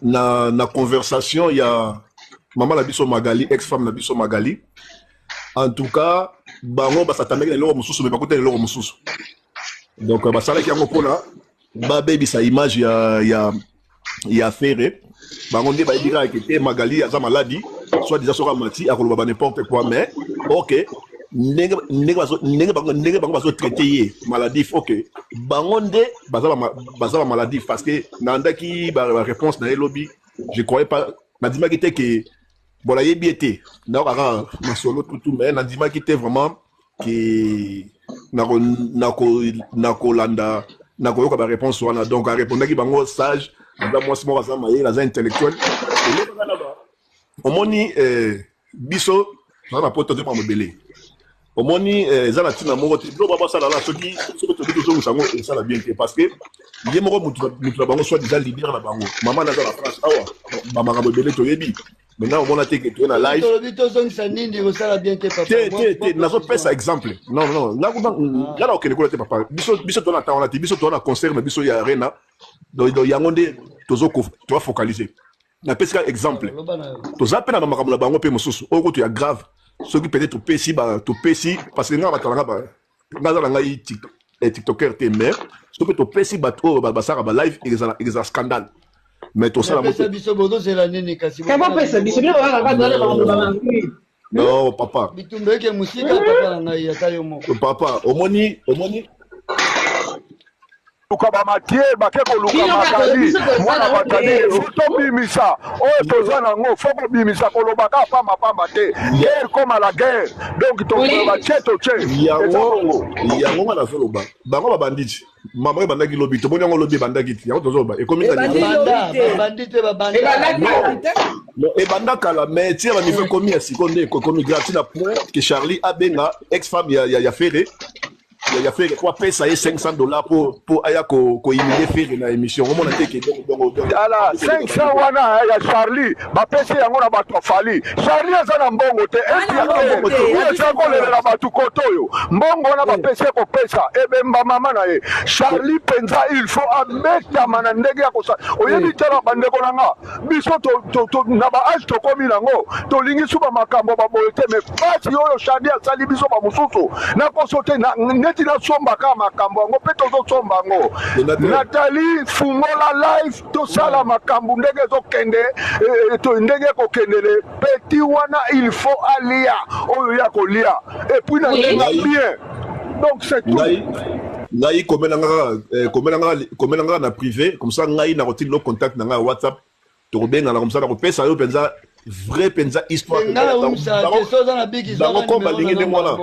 na conversation ya mama na biso Magali, ex femme na biso Magali. En tout cas, bango basatandaki na eloko mosusu, me bakutaki na eloko mosusu. Donc basalaki yango mpona babebisa image ya Ferre. Bango nde bayebi kaka ke te, Magali aza maladi, soit disant soki amati akoloba ba n'importe quoi. Mais ok, ndenge bango bazotraite ye maladif, ok, bango nde baza ba maladif, parce que nalandaki ba réponse na ye lobi, je croyais pas, nandimaki te ke, bon, nayebi ye te, nayoka kaka masolo tutu, mais nandimaki te vraiment ke nakolanda, nakoyoka ba réponse wana. Donc arépondaki bango sage, aza mwasi moko aza mayele, aza intellectuel. Omoni, biso toza na poto te, makambo ebele omoni, eza na ntina moko te. Biloko basala la, soki tobi tozongisa yango, esala bien te, parce que ye moko mutu na bango, soit disant leader na bango, mama naza na France awa, bamakambo ebele toyebi. Maintenant omona te ke toye na live. Tolobi tozongisa nini kosala bien te, papa? Te, te, te, nazopesa exemple. Non, non, nga na okende kuna te, papa. Biso toza na ntango wana te. Biso toza na concert na biso ya Arena, donc yango nde toza focaliser. Napesi kaka exemple. Toza mpe na bamakambo na bango mpe mosusu oyo kutu ya grave. Soki peut-être topesi, parce que nga batalanga, nga aza na ngai tiktoker te, mais soki topesi bato oyo basalaka ba live, ezala scandale. Mais tosala biso bozozela nini kasi? Bopesa biso bino. Non, papa. Bitumba eke mosika, papa na ngai, ata yo moko. Papa, omoni, omoni. Luka bamatie bake koluka Magali, mwana batali. Faut tobimisa oyo toza nango, faut kobimisa, kolobaka pambapamba te. Guerre comme la guerre, donc tobatie, totie. Yango, yango nga nazoloba, bango babandi ti mama ebandaki lobi, tomoni yango lobi, ebandaki ti yango tozoloba ekomi. Babandi te, babanda. Ebanda kala, mais tia ba niveau ekomi ya sikoyo nde ekomi grave, tina point que Charlie abenga ex femme ya Ferre, ya Ferre, po apesa ye 500 $ po aya kohumilie Ferre na émission. Omona te ke Tala 500 wana ya Charlie, bapesi yango na bato ya Fally. Charlie eza na mbongo te, eza kolelela bato kote oyo. Mbongo wana bapesi ye, kopesa ebemba mama na ye. Charlie mpenza, il faut abetama na ndenge ya kosala. Oyebi, tala bandeko na nga, biso na ba âge tokomi nango, tolingi su bamakambo baboye te. Mais pasi oyo Charlie asali biso, bamosusu nakoso te. Neti nasombaka makambo yango mpe tozosomba yango. Nathalie, fungola live, tosala makambo ndenge ezokende, ndenge ekokendele. Petit wana, il faut alia oyo ya kolia, et puis na ndenge bien. Donc c'est tout. Ngai komela nga na privé, comme ça ngai nakotinda no contact na ngai ya WhatsApp, tokobengana, comme ça nakopesa yo mpenza vrai mpenza histoire. Bango ko balingi ndenge wana.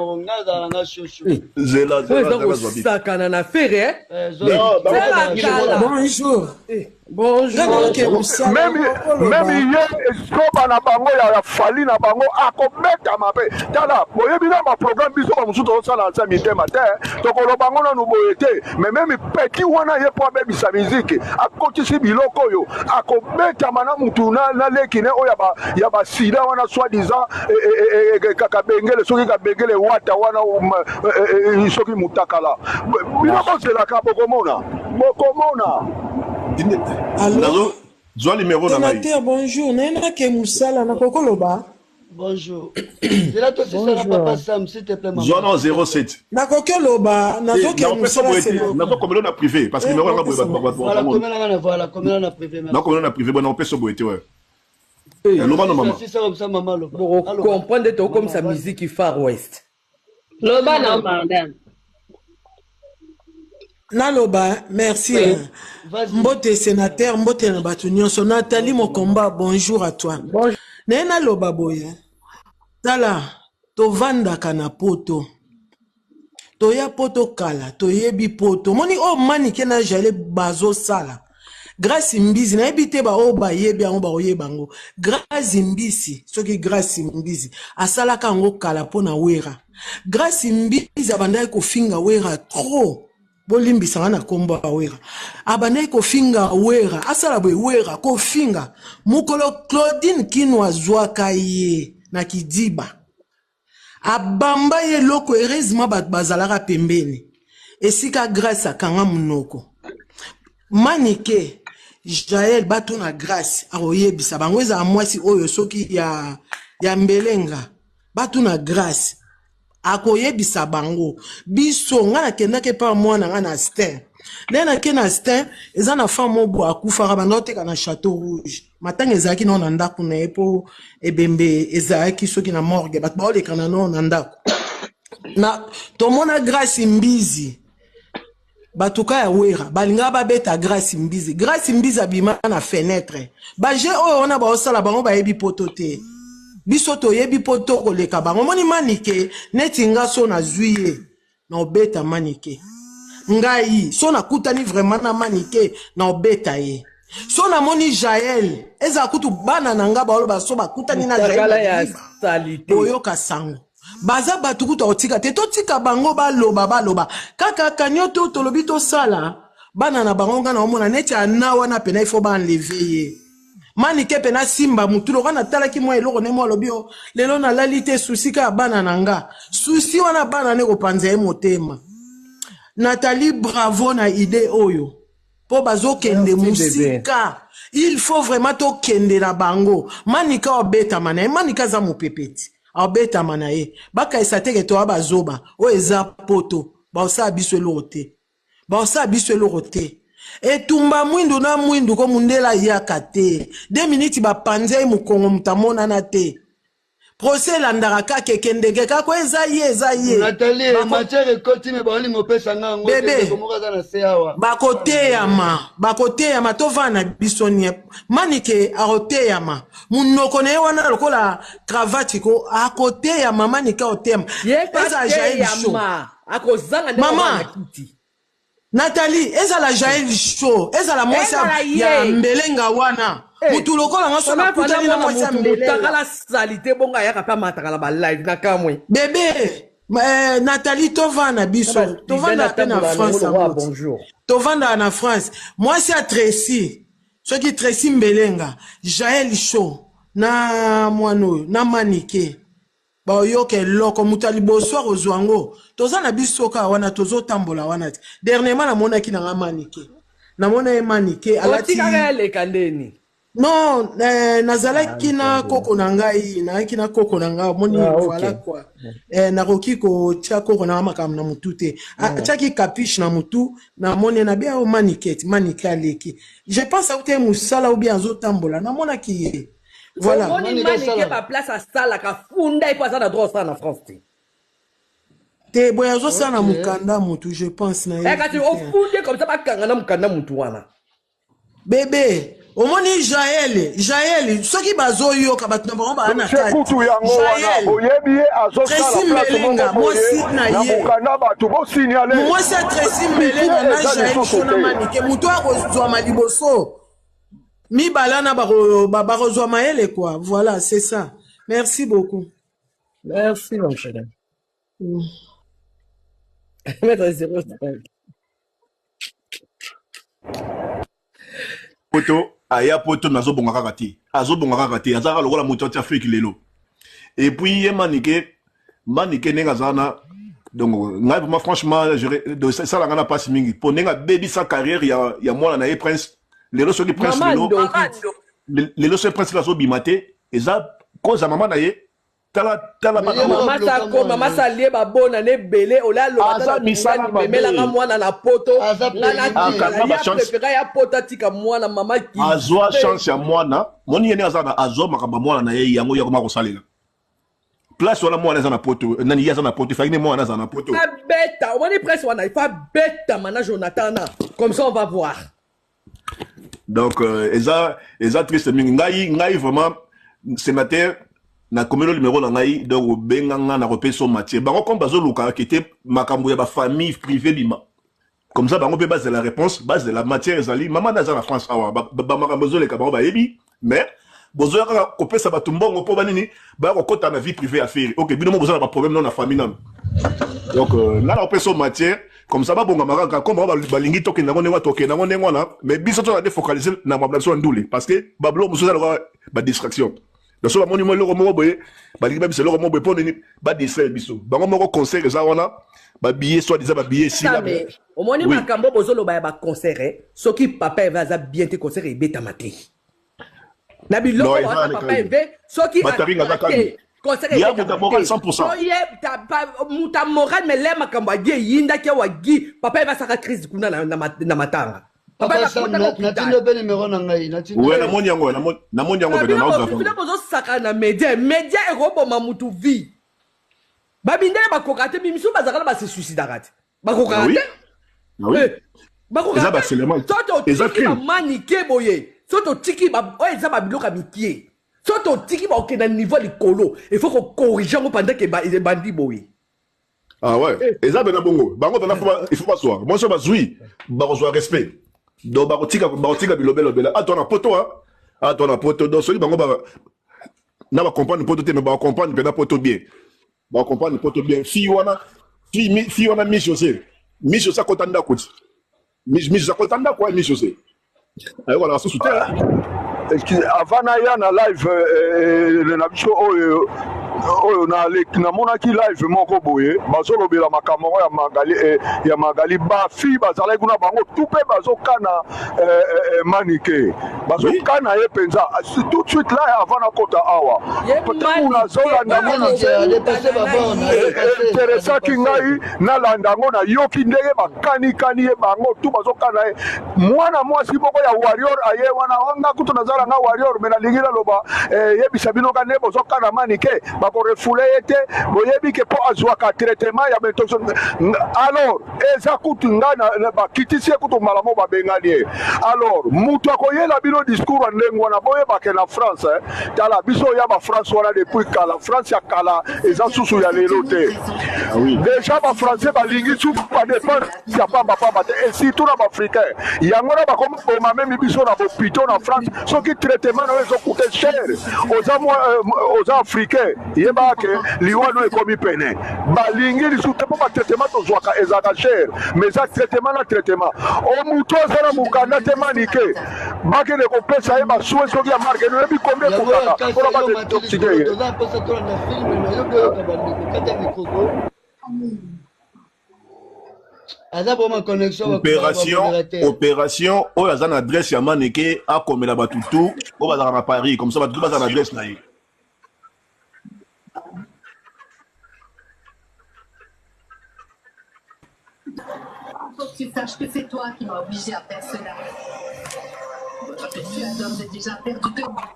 Zela, zela. Kosakana na Ferre. Bonjour. Bonjour. Même ye ezoba na bango ya Fally na bango akobetama mpe. Tala, boyebi na ba programme, biso bamosusu tozosala nsa mitema te, tokoloba yango nanu boye te. Mais même petit wana ye, mpo abebisa miziki, akotisi biloko oyo, akobetama na mutu na leki ne oyo ya basida wana, soi-disant kabengele, soki kabengele wata wana, soki mutakala. Bino bozelaka, bokomona, bokomona. Allo. Zwa numéro na ngai. Sénateur, bonjour. Nayenake mosala, nakokoloba. Bonjour. Zela, tosisana, papa Sam, s'il te plaît, maman. Zwa na 07. Nakoki oloba, nazoki mosala. Nazokomela na privé, parce que numéro nanga boye. Voilà, komela na, voilà, komela na privé. Nakomela na privé, bona opesa boye te. We loba no, mama. Sisa comme ça, mama, loba. Comprendre tokomisa musique Far West. Loba na madame. Naloba, merci. Oui. Mbote sénateur, mbote na bato nyonso. Nathalie Mokomba, bonjour à toi. Bonjour. Naye naloba boye, tala, tovandaka na poto, toya poto kala, toyebi poto. Omoni oyo Manike na Jale bazosala, Grâce Mbizi, nayebi te baoyo bayebi yango, bakoyeba yango. Grâce Mbisi, soki Grâce Mbizi asalaka yango kala mpo na Wera. Grâce Mbizi abandaki kofinga Wera trop, bolimbisanga na nkombo ya Wera. Abandaki kofinga Wera, asala boye, Wera kofinga. Mokolo Claudine Kino azwaka ye na kidiba, abamba ye eloko. Heureusement bato bazalaka pembeni esika Grâce akanga monoko. Manike. Jael batuna Grace akoyebisa bango ezala mwasi oyo soki ya, ya mbelenga batuna Grace akoyebisa bango. Biso nga nakendaki epa mwana nga na Stein, nde nake na Stein eza na femme moko akufaka banda oteka na Chateau Rouge, matanga ezalaki nao na ndako na ye mpo ebembe ezalaki soki na morgue, bato baolekana nao na ndako na tomona Grace Mbizi. Batuka ya Wera balingaka babeta Grace Mbizi. Grace Mbizi abima na fenetre. Baje oyo wana baosala bango bayebi poto te, biso toyebi poto koleka bango. Omoni Manike neti nga so nazwi ye na obeta Manike, ngai so nakutani vraiment na Manike na obeta ye. So namoni Jael ezala kutu bana na nga baoloba so bakutani na Jael boyoka sango. Baza bato kutu akotika te, totika bango baloba baloba kaka kanyoto tolobi tosala bana na bango. Nga na omona neti ana wana pena ifo baenleve ye Manike pena simba mutu loka natalaki mwa eloko ne mwa alobi o lelo nalali te susi kaka bana na nga susi wana bana ne kopanza ye motema. Nathalie bravo na idée oyo po bazokende musika, il faut vraiment tokende na bango. Manika obetama na ye, Manika aza mopepeti abetama na ye, bakayisa teke toya bazoba oyo eza poto baosala biso eloko te, baosala biso eloko te. Etumba mwindu na mwindu ko mundela ayaka te, 2 minutes bapanza ye mokongo moto amonana te. Procès elandaka kaka ekendeke kaka eza ye eza ye. Nathalie, matière ekoti me baolinga opesa nga yango te, ndeko moko aza na se awa. Bakoteyama, bakoteyama, tovanda na biso nie. Manike akoteyama munoko na ye wana lokola cravate ko akoteyama. Manike akoteyama eza Jael Show akozanga nde mama Nathalie, ezala Jael Show, ezala mwasi ya mbelenga wana. Mutu lokola nga so nakutani na mwasi ya mbelenga. Mutakala salite bongo ayaka pe amataka na ba live na kamwe. Bebe, Nathalie tovanda na biso, tovanda pe na France. Bonjour. Tovanda na France. Mwasi ya Tracy, soki Tracy Mbelenga, Jael Show na mwana oyo na Manike. Baoyoka eloko moto ya liboso akozwa yango. Toza na biso kaka wana tozotambola wana te. Dernièrement namonaki nanga Manike, namona ye Manike alati otikaka ya leka ndeni. Non, nazalaki na koko na ngai, nazalaki na koko na ngai omoni. Voilà quoi, nakoki kotia koko na nga makambo na motu te. Atiaki capuche na motu, namoni na bia o Manike ti Manike aleki, je pense akuti ye mosala ou bien azotambola, namonaki ye. Voilà. Omoni Manike ba place asalaka funda ye po aza na droit osala na France te. Te boye azosala na mokanda motu, je pense na ye. Kasi ofunde comme ça bakanga na mokanda motu wana. Bebe, omoni Jael, Jael soki bazoyoka bato na bango baa na kati. Kutu yango wana boyebi ye azosala place moko boye na mokanda bato bosignale mwasi ya Tracy Mbelenga na Jael Shona Manike, motu akozwama liboso mibala na bakozwa mayele quoi. Voilà, c'est ça, merci beaucoup. Merci mon cher. Maître 05. Poto aya poto nazobonga kaka te, azobonga kaka te, aza kaka lokola moto ati Afrique lelo. Et puis ye Manike, Manike ndenge aza na donc ngai vraiment franchement esalanga nga na mpasi mingi mpo ndenge abebisa carrière ya mwana na ye Prince. Lelo soki Prince lelo lelo soki Prince azobima te eza cause ya mama na ye. Tala tala bana mama sako mama salie babona ne ebele olia aloba misala memelanga mwana na poto nga natikala ya ya poto atika mwana mama azwa chance ya mwana moni ye nde aza na azwa makambo ya mwana na ye yango ya koma kosalela place wana mwana aza na poto nani ye aza na poto efaki ne mwana aza na poto abeta omoni presse wana il faut abetama na Jonathan na comme ça on va voir. Donc eza triste mingi. Ngai vraiment sénateur nakomeli numéro na ngai, donc obenga nga na kopesa matière bango comme bazoluka kete makambo ya bafamille privé bima comme ça bango mpe bazela réponse, bazela matière ezali. Mama na aza na France awa, bamakambo ezoleka bango bayebi, mais bozoya kaka kopesa bato mbongo mpo banini baya kokɔta na vie privée ya Ferre. Ok, bino mo boza na baproblème nano na famille nano. Donc nga na kopesa matière comme ça babongama kaka comme bango balingi tokende yango ndenge wana, tokende yango ndenge wana, mais biso tozala défocaliser na makambo na biso ya ndule parce que babiloko mosusu eza lokola badistraction. Donc so bamoni mwa eloko moko boye, balingi babisa eloko moko boye mpo nini badistraire biso. Bango moko concert eza wana, babillet soit disant babillet esila. Omoni makambo bozoloba ya baconcert, eh? Soki papa Eve aza bien te, concert ebetama te. Na biloko wana papa Eve soki concert ya moto ya moral 100%. Ye moto ya moral, mais le makambo agi eyindaki awa gi papa Eve asaka crise kuna na matanga. Papa Sam, natindi mpe numero na ngai. We namoni yango, namoni yango mpe naozwa. Bozosaka na media, media ekoboma mutu vie. Babindele bakoka te, misusu bazalaka na base suicidaka te, bakokaka te, bakokaka te. So totiki bamanike boye, so totiki oyo eza babiloko ya mikie, so totiki bakokende na niveau likolo, il faut kocorrige yango pendant ke ebandi boye. Ah ouais, eza pena bongo. Bango pena il faut bazwa. Moi so bazwi, bakozwa respect. Donc bakotika bakotika bilobelobela. Ah toi na poto hein. Ah toi na poto. Donc soki bango ba na ba comprendre poto te mais ba comprendre pena poto bien. Ba comprendre poto bien. Fille wana fille fille wana Miss José. Miss José akota ndako ti. Miss José akota ndako Miss José. Ayoka na susu te. Excuse, avant naya na live na biso oyo oyo namonaki live moko boye bazolobela makambo yango ya Magali, ya Magali bafi bazalaki kuna bango tu mpe bazokana Manike bazokana ye mpenza tout de suite là avant nakota awa ntango nazolanda interesaki ngai nalanda yango, nayoki ndenge bakanikani ye bango tu bazokana ye. Mwana mwasi moko ya warrior aye wana nga kutu nazala nga warrior me nalingi naloba yebisa bino ka nde bozokana Manike bakorefule ye te, boyebi ke mpo azwaka traitement ya intoxication. Alors eza kutu nga bakitisi ye kutu mbala moko babengani ye. Alors moto akoyela bino discours ya ndenge wana, boyebake na France tala biso ya bafrance wana depuis kala, France ya kala eza susu ya lelo te. Deja bafrançais balingi su badepense ya pamba pamba te, et surtout na baafricain yango na bakomoboma memi biso na bopito na France. Soki traitement na yo ezokute cher, oza oza africain, yebaka ke liwa no ekomi pene. Balingi lisusu te mpo batraitement tozwaka ezalaka cher, mais eza traitement na traitement. O motu aza na mokanda te Manike, bakende kopesa ye baswe soki ya marke noyebi kombe ekutaka mpona badetoxike ye. Aza vraiment connexion. Opération opération oyo aza na adresse ya Maneke, akomela bato tu oyo bazalaka na Paris, comme ça bato tu bazala na adresse na ye. Faut que tu saches que c'est toi qui m'as obligé à faire cela. Tu as d'ores et déjà perdu deux mois.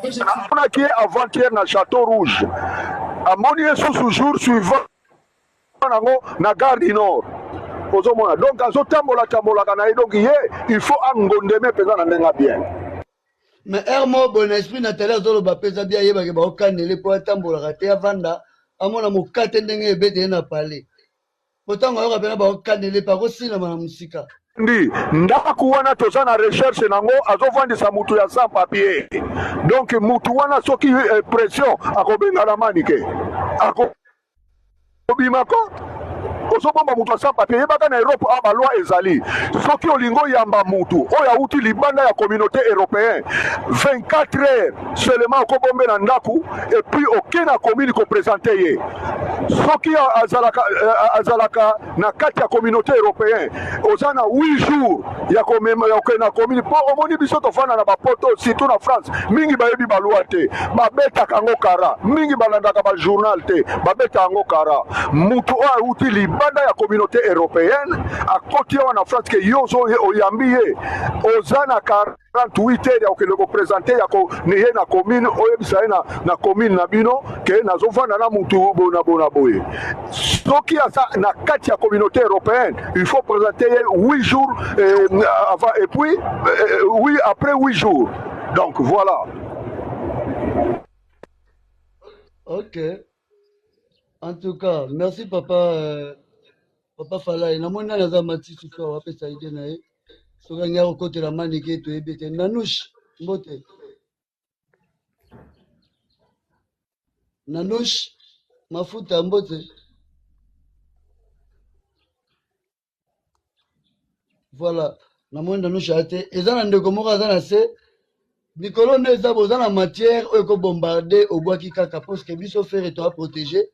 Amonaki ye avant-hier na Château Rouge, amoni ye susu jour suivant nango na gare du Nord. Ozomona donc azotambola tambolaka na ye, donc ye il faut angondeme mpenza na ndenge bien. Mais heure moko boye na esprit Nathalie azoloba mpenza bi ayebake baokanele mpo atambolaka te, avanda amona mokate ndenge ebete ye na palais, po ntango ayoka mpena baokanele mpe akosilama na mosika. Ndi ndako wana toza na recherche nango, azovandisa mutu ya sans papier. Donc mutu wana soki pression akobengana Manike, akobima ko ozobomba mutu ya sans papier. Yebaka na Europe awa baloi ezali, soki olingi oyamba mutu oyo awuti libanda ya communauté européenne, 24 heures seulement okobombe na ndako, et puis oke na commune kopresente ye. Soki azalaka, azalaka na kati ya communauté européenne, oza na 8 jours ya komema ya kokende na commune. Mpo omoni biso tofanda na bapoto, surtout na France, mingi bayebi baloi te, babetaka yango kara, mingi balandaka bajournal te, babetaka yango kara. Mutu oyo awuti libanda ya communauté européenne akoti awa na France, ke yo oyambi ye, oza na 48 heures ya kokende kopresente ya ko ye na commune, oyebisa ye na commune na bino ke nazovanda na mutu bona bona boye. Soki aza na kati ya communauté européenne, il faut présenter ye 8 jours avant, et puis oui, après 8 jours. Donc voilà. Ok, en tout cas merci papa, papa Falai. Namoni nani aza matisi so apesa ide na ye, soki alingi akokotela Manike toyebi ete Nanush mbote, Nanush mafuta mbote. Voilà, namoni Nanush aya te, eza na ndeko moko aza na se. Mikolo nde eza boza na matière oyo eko bombarde obwaki kaka parce que biso Ferre toa protéger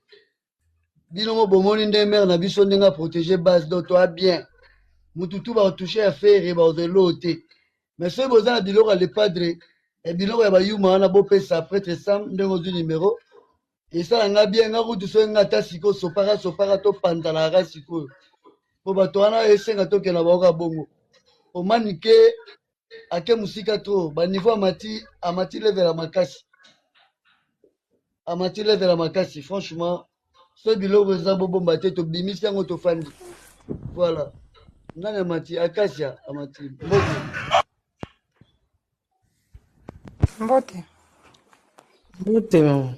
bino mo bomoni nde mère na biso ndenge a protéger base donc toa bien mutu tu ba toucher ya Ferre ba ozelo te mais soki boza na biloko ya le padre ya biloko ya bayuma wana bopesa prêtre Sam ndenge ozwi numero esala nga bien nga kutu soki nga ata sikoyo sopaka sopaka topanzanaka sikoyo po bato wana esenga tokenda baoka bongo omanike ake mosika trop ba niveau amati amati level ya makasi amati level ya makasi franchement soki biloko eza bobomba te tobimisi yango tofandi voilà nani amati akasia amati mbote Mbote. Mbote mama.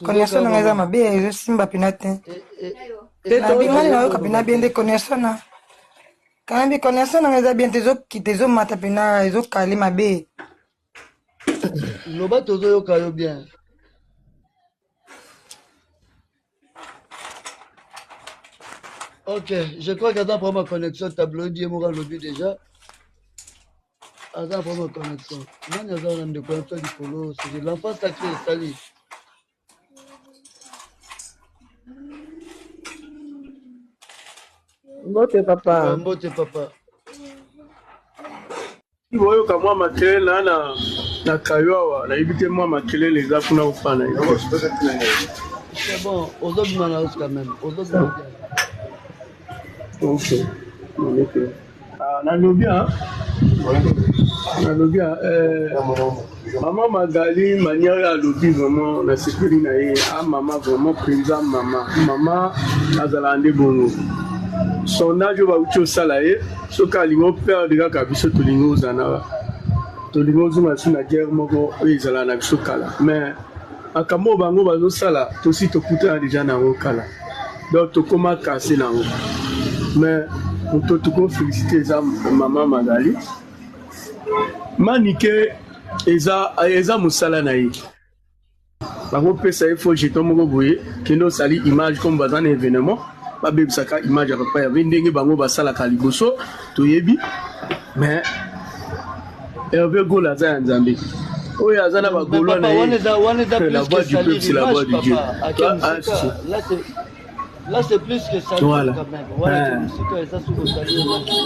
Connexion na ngai eza mabe ezosimba mpena te. Te Na bingani toyoka nayoka mpena bien nde connexion na kayambi connexion na ngai eza bien te ezokita ezomata mpena ezokale mabe. Loba tozoyoka yo bien. Ok, je crois qu'aza problème ya connexion tableau ye moko alobi déjà. Aza problème ya connexion. Nani aza wana ndeko ya biso likolo c'est l'enfant sacré esali. Mbote papa. Mbote papa. Boyoka mwa makelele na na na kayo awa nayebi te mwa makelele eza kuna kofana C'est bon, ozobima na quand même. Ozobima bien. Ok. Ok. Ah, nalobi ah. Nalobi ah, euh, mama Magali manière oyo alobi vraiment nasepeli na ye ah mama vraiment mpenza mama mama azalaka nde bongo sondage oyo bauti osala ye soki alingi operdre kaka biso tolingi ozala na tolingi ozonga lisusu na guerre moko oyo ezalaka na biso kala mais makambo oyo bango bazosala tosi tokutana deja na yango kala donc tokoma kase na yango mais moto tokofelicite eza mama Magali Manike eza eza mosala na ye bakopesa ye faux jeton moko boye kende osali image comme baza na événement babebisaka image ya papa Herve ndenge bango basalaka liboso toyebi mais Herve Gola aza ya Nzambe oyo aza na bagolois na ye la voix du peuple c'est la voix de Dieu. Toi, ah, Là, c'est plus que salut voilà. quand même. Voilà,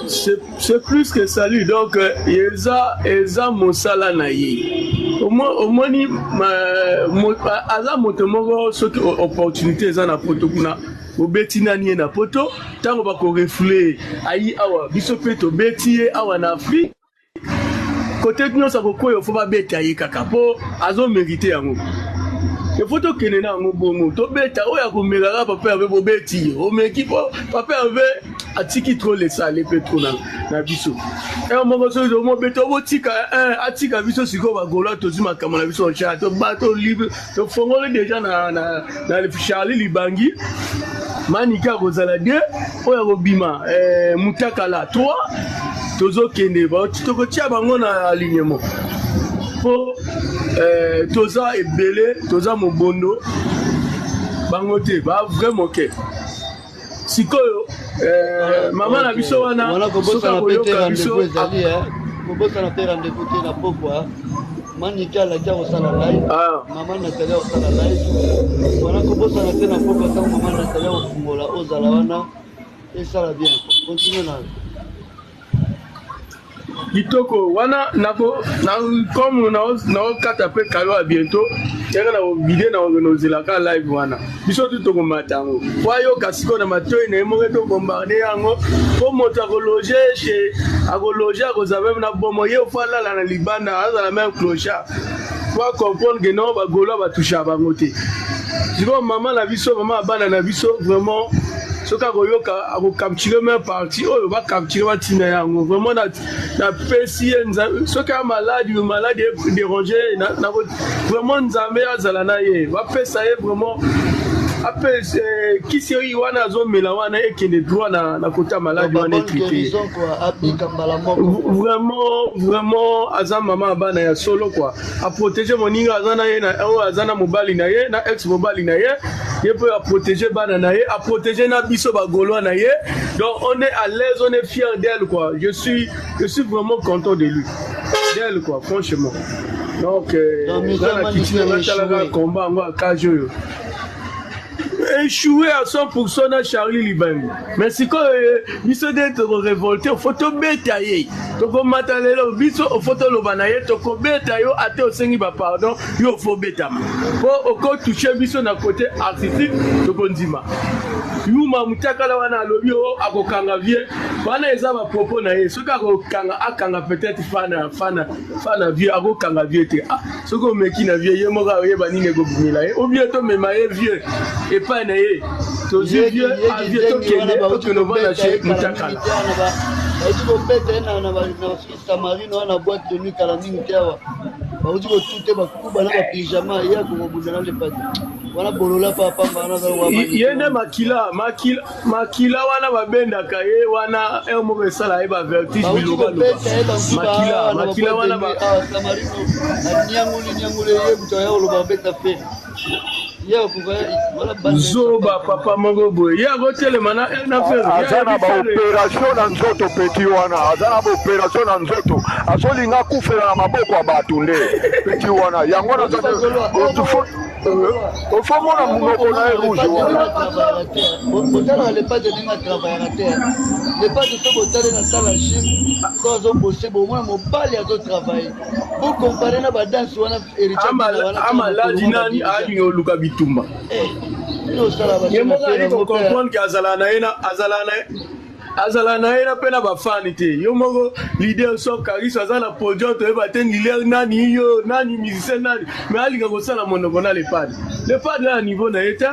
c'est c'est plus que salut. Donc, euh, eza eza mosala na ye. Omoni aza moto moko soki opportunité eza na poto kuna bobeti nani ye na poto ntango bakorefule ayi awa biso mpe tobeti ye awa na Afrique kote nyonso akokweya fo babeta ye kaka mpo azomerite yango efo tokende na yango bongo tobeta oyo akomekaka papa Herve bobeti ye omeki mpo papa Herve atiki trop lesale mpe trop na, na biso ere moko soki tomobeta obotika eh, atika biso sikoyo bagolois tozwi makambo na biso en charge tofongoli deja na, na, na Charlie Libangi Manike akozala 2 oyo akobima eh, Mutakala 3 tozokende tokotia bango na alignement mpo eh, toza ebele toza mobondo bango te ba vrai moke sikoyo eh, mama na biso wana soki akoyoka biso ezali eh. kobosana te rendez-vous te na pokwa manike alaki akosala live ah. mama natali akosala live wana kobosana te na pokwa ntango mama natali akofungola ozala wana esala bien continue na Kitoko wana nako na comme na naokata mpe kalo ya bientôt ndenge na vide na nozelaka live wana biso tu tokomata yango po ayoka sikoyo na matoi na ye moko tobombarde yango mpo moto akologe chez akologe akozala meme na bomo ye fo alala na libanda azala meme clochard po acomprendre ke non bagolois batusha bango te sikoyo mama na biso mama ya bana na biso vraiment soki akoyoka akocapture meme partie oyo bacapture batinda yango vraiment napesi ye nzambe soki ya maladi maladi ederange vraiment nzambe azala na ye bapesa ye vraiment. Apesa eh, kisi oyo wana azomela wana ekende droit na, na kota maladi wana etraite. Vraiment, vraiment aza mama ya bana ya solo quoi. Aprotege moninga aza na ye na oyo aza na mobali na ye na ex mobali na ye ye mpe aprotege bana na ye aprotege na biso ba gaulois na ye. Donc on est à l'aise, on est fier d'elle quoi. Je suis je suis vraiment content de lui. D'elle quoi, franchement. Donc euh, nga na kiti na nga talaka combat yango ya cage oyo. Échoué à 100% na Charlie Libangi. Mais sikoyo eh, biso nde tokorevolte fo tobeta ye. Tokomata lelo biso ofo toloba na ye tokobeta yo ata osengi ba pardon yo ofo obetama. Po okotouche biso na côté artistique tokondima. Yuma mutakala wana alobi o oh, akokanga vie wana eza ba propos na ye soki akokanga akanga peut-être fana fana fana vieux akokanga vieux te ah soki omeki na vieux ye moko akoyeba nini ekobimela ye ou bien tomema ye vieux epai na ye tozwi vieux ah, vieux tokende tokende ovanda chez mutakala bauti kobeta ye na samarino wana boite de nuit kala mingi te awa bauti kotute bakuba na bapijama ye akokobunda na lepati wana bolola pa pamba wana ye nde makila makila makila wana babendaka ye wana heure moko esala ye bavertige bilobaloba makila makila wana aniangoli niangoli ye moto aya koloba abeta fe zoba papa moko boye ye akotelema na fere aza na baoperation na nzoto peti wana aza na baoperation na nzoto azolinga akufela na maboko ya bato nde peti wana yango wana ofo mona monoko na ye rouge wana botalaka lepade ndenge atravayaka te lepade so botale na sala gym so azobose bomona mobali azotravaille bokompare na badanse wana amaladi nani alingi oluka bitumba eh, ye moko ali kocomprendre ke azala na ye azala na ye azala na ye na mpe na bafani te yo moko leader so kariso aza na podium toyeba te leader nani yo nani musicien nani mais alinga kosala monoko na lepade lepade na niveau na ye te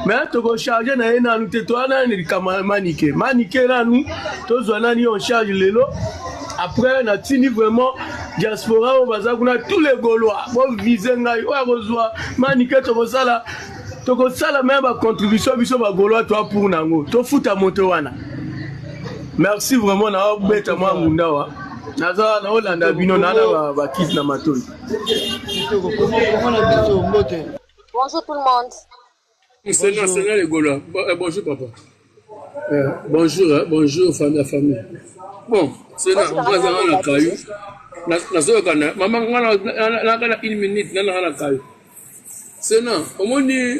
mais tokocharge na ye nanu te toya nani likama manike manike nanu tozwa nani yo en charge lelo après natindi vraiment diaspora oyo baza kuna tous les gaulois bovise ngai oyo akozwa manike tokosala tokosala meme bacontribution biso bagaulois toa pour na yango tofuta moto wana merci vraiment naobeta mwa ngunda wa naza naolanda bino naa na bakisi na matoi. Bonjour tout le monde. Seigneur, Seigneur les Gaulois. Bon, euh, bonjour papa. Euh, bonjour, hein, bonjour famille, la famille. Bon, Seigneur, nga zanga na kayu. Nazoyoka na mama nga na na une minute nga na kayu. Seigneur, omoni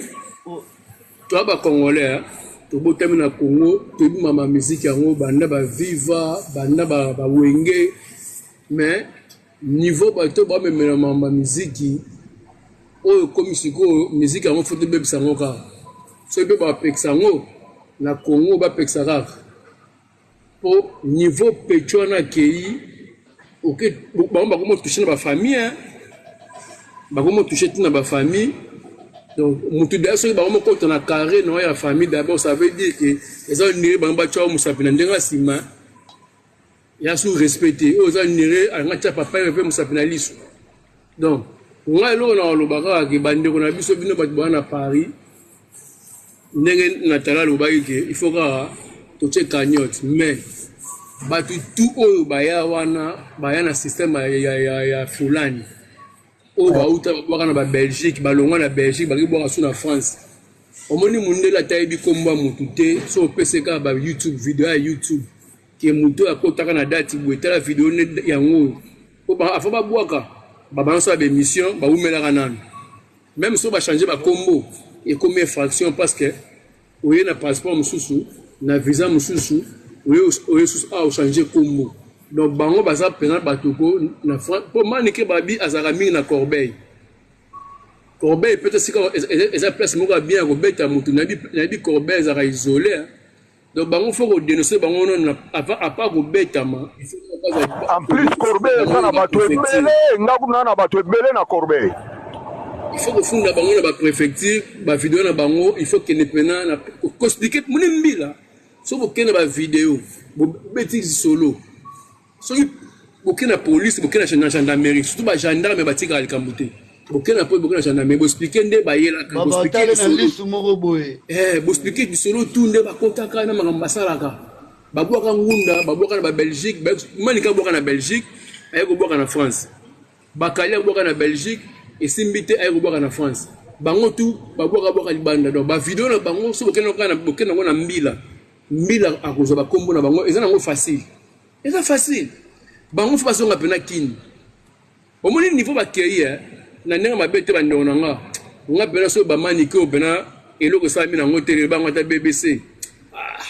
toa ba congolais hein. tobotami na Congo, toyebi mama musique yango banda ba viva, banda ba, ba wenge, mais niveau bato bamemela mama miziki oyo ekomi sikoyo miziki yango fo tobebisa yango kaka soki mpe bapekisa yango na congo bapekisa kaka mpo niveau pecho wana akei oke bango bakomi otouche na bafamille bakomi otouche ti na bafamille donc motu deya soki bango mokota na carré na oyo ya famille d'abord ça veut dire que eza ondire bango batya mosapi na ndenge ya nsima ya sous respect te oyo eza nere alinga tia papa ye mpe mosapi na liso donc ngai eloko na koloba kaka ke bandeko na biso bino bato baa na paris ndenge natala alobaki ke il faut kaka totie cagnotte mais bato tout oyo baya wana baya na système ya, ya, ya, ya fulani oyo bauta babwaka na babelgique balongwa na belgique baki bwaka su na france omoni mundele ata yebi nkombo ya motu te so opese kaka ba youtube video ya youtube ke moto oyo akotaka na date boye tala video nde yango oyo po afo babwaka babalansa ba émission bawumelaka nanu meme so bachange bakombo ekomi infraction parce que oye na passeport mosusu na visa mosusu oye susu awa ochange kombo donc bango baza mpenza bato ko na po manike babi azalaka mingi na corbeille corbeille peut esika eza place moko ya bien ya kobeta motu nayebi corbeille ezalaka isole donc bango faut kodenonse bango nano apart kobetama. En plus corbeille eza na bato ebele nga kuna na bato ebele na corbeille. Il faut kofunda bango na bapréfecture bavideo na bango il faut kende mpena na koexplike moni mbila soki bokende bavideo bobeti lisolo soki boke na police boke na gendarmerie surtout bagendarme batikaka likambo te. Bokende na bokende na gendarmerie, boexplike nde bayelaka, boexplike Babatale na lisu moko boye. Eh, boexplike lisolo tu nde bakotaka na makambo basalaka. Babwaka ngunda, babwaka na ba Belgique, Malika abwaka na Belgique, aye kobwaka na France. Bakali abwaka na Belgique, esimbi te aye kobwaka na France. Bango tu babwaka bwaka libanda. Donc ba video na bango so bokende na bokende yango na mbila. Mbila akozwa ba kombo na bango, eza nango facile. Eza facile. Bango fo bazonga pena Kin. Omoni niveau bakei eh, na ndenge mabe te bandeko na nga. Nga pena so ba manike oyo pena eloko esalami nango te lelo bango ata BBC. Ah,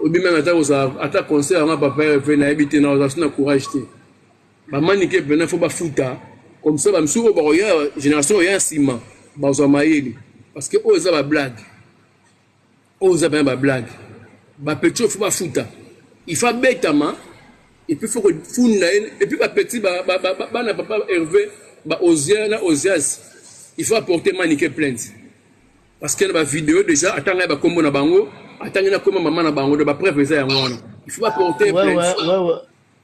obimanga ata kozala ata conseil yanga papa Hervé nayebi te na ozala na courage te. Ba manike pena fo bafuta comme ça ba misusu oyo bakoya génération oyo ya nsima bazwa mayele parce que oyo eza ba blague. Oyo eza pena ba blague. Ba petit oyo faut bafuta. Il faut abetama et puis faut kofunda ye et puis ba petit ba, ba, ba, ba, bana papa Hervé ba Ozia na Ozias il faut apporter Manike plainte parce que na ba vidéo déjà atanga ba kombo na bango atangi na kombo mama na bango de ba preuve eza yango wana il faut apporter plainte ouais, ouais, ouais.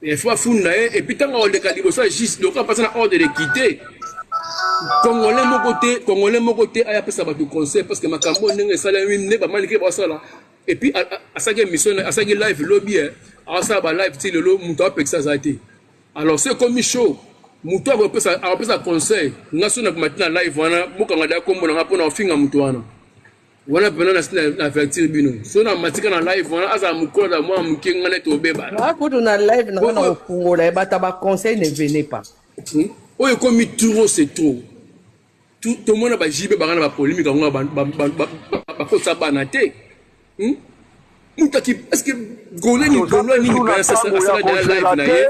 Il faut afunda ye et puis ntango akoleka liboso ya justice lokola mpasa na ordre de quitter congolais moko te congolais moko te aya apesa bato conseil parce que makambo oyo ndenge esalemi nde bamanike basala et puis asalaki émission asalaki live lobi eh, asala ba live ti lelo moto apekisa aza te alors soki ekomi chaud moto akopesa akopesa conseil nga soki nakomati na live wana bokanga da kombo na nga mpona ofinga moto wana wana mpena nasi na avertir bino so na matika na live wana azala mokolo azala mwana moke ngai nete obebana nga kutu na live na nga na kofungola ye bato ya baconseil ne venez pas hmm? Oyo ekomi trop c'est trop. Tomona ba JB banga na bapolémique yango bakotisa bana te hmm? Moto aki est ce que golo nini golo nini asala deya live na ye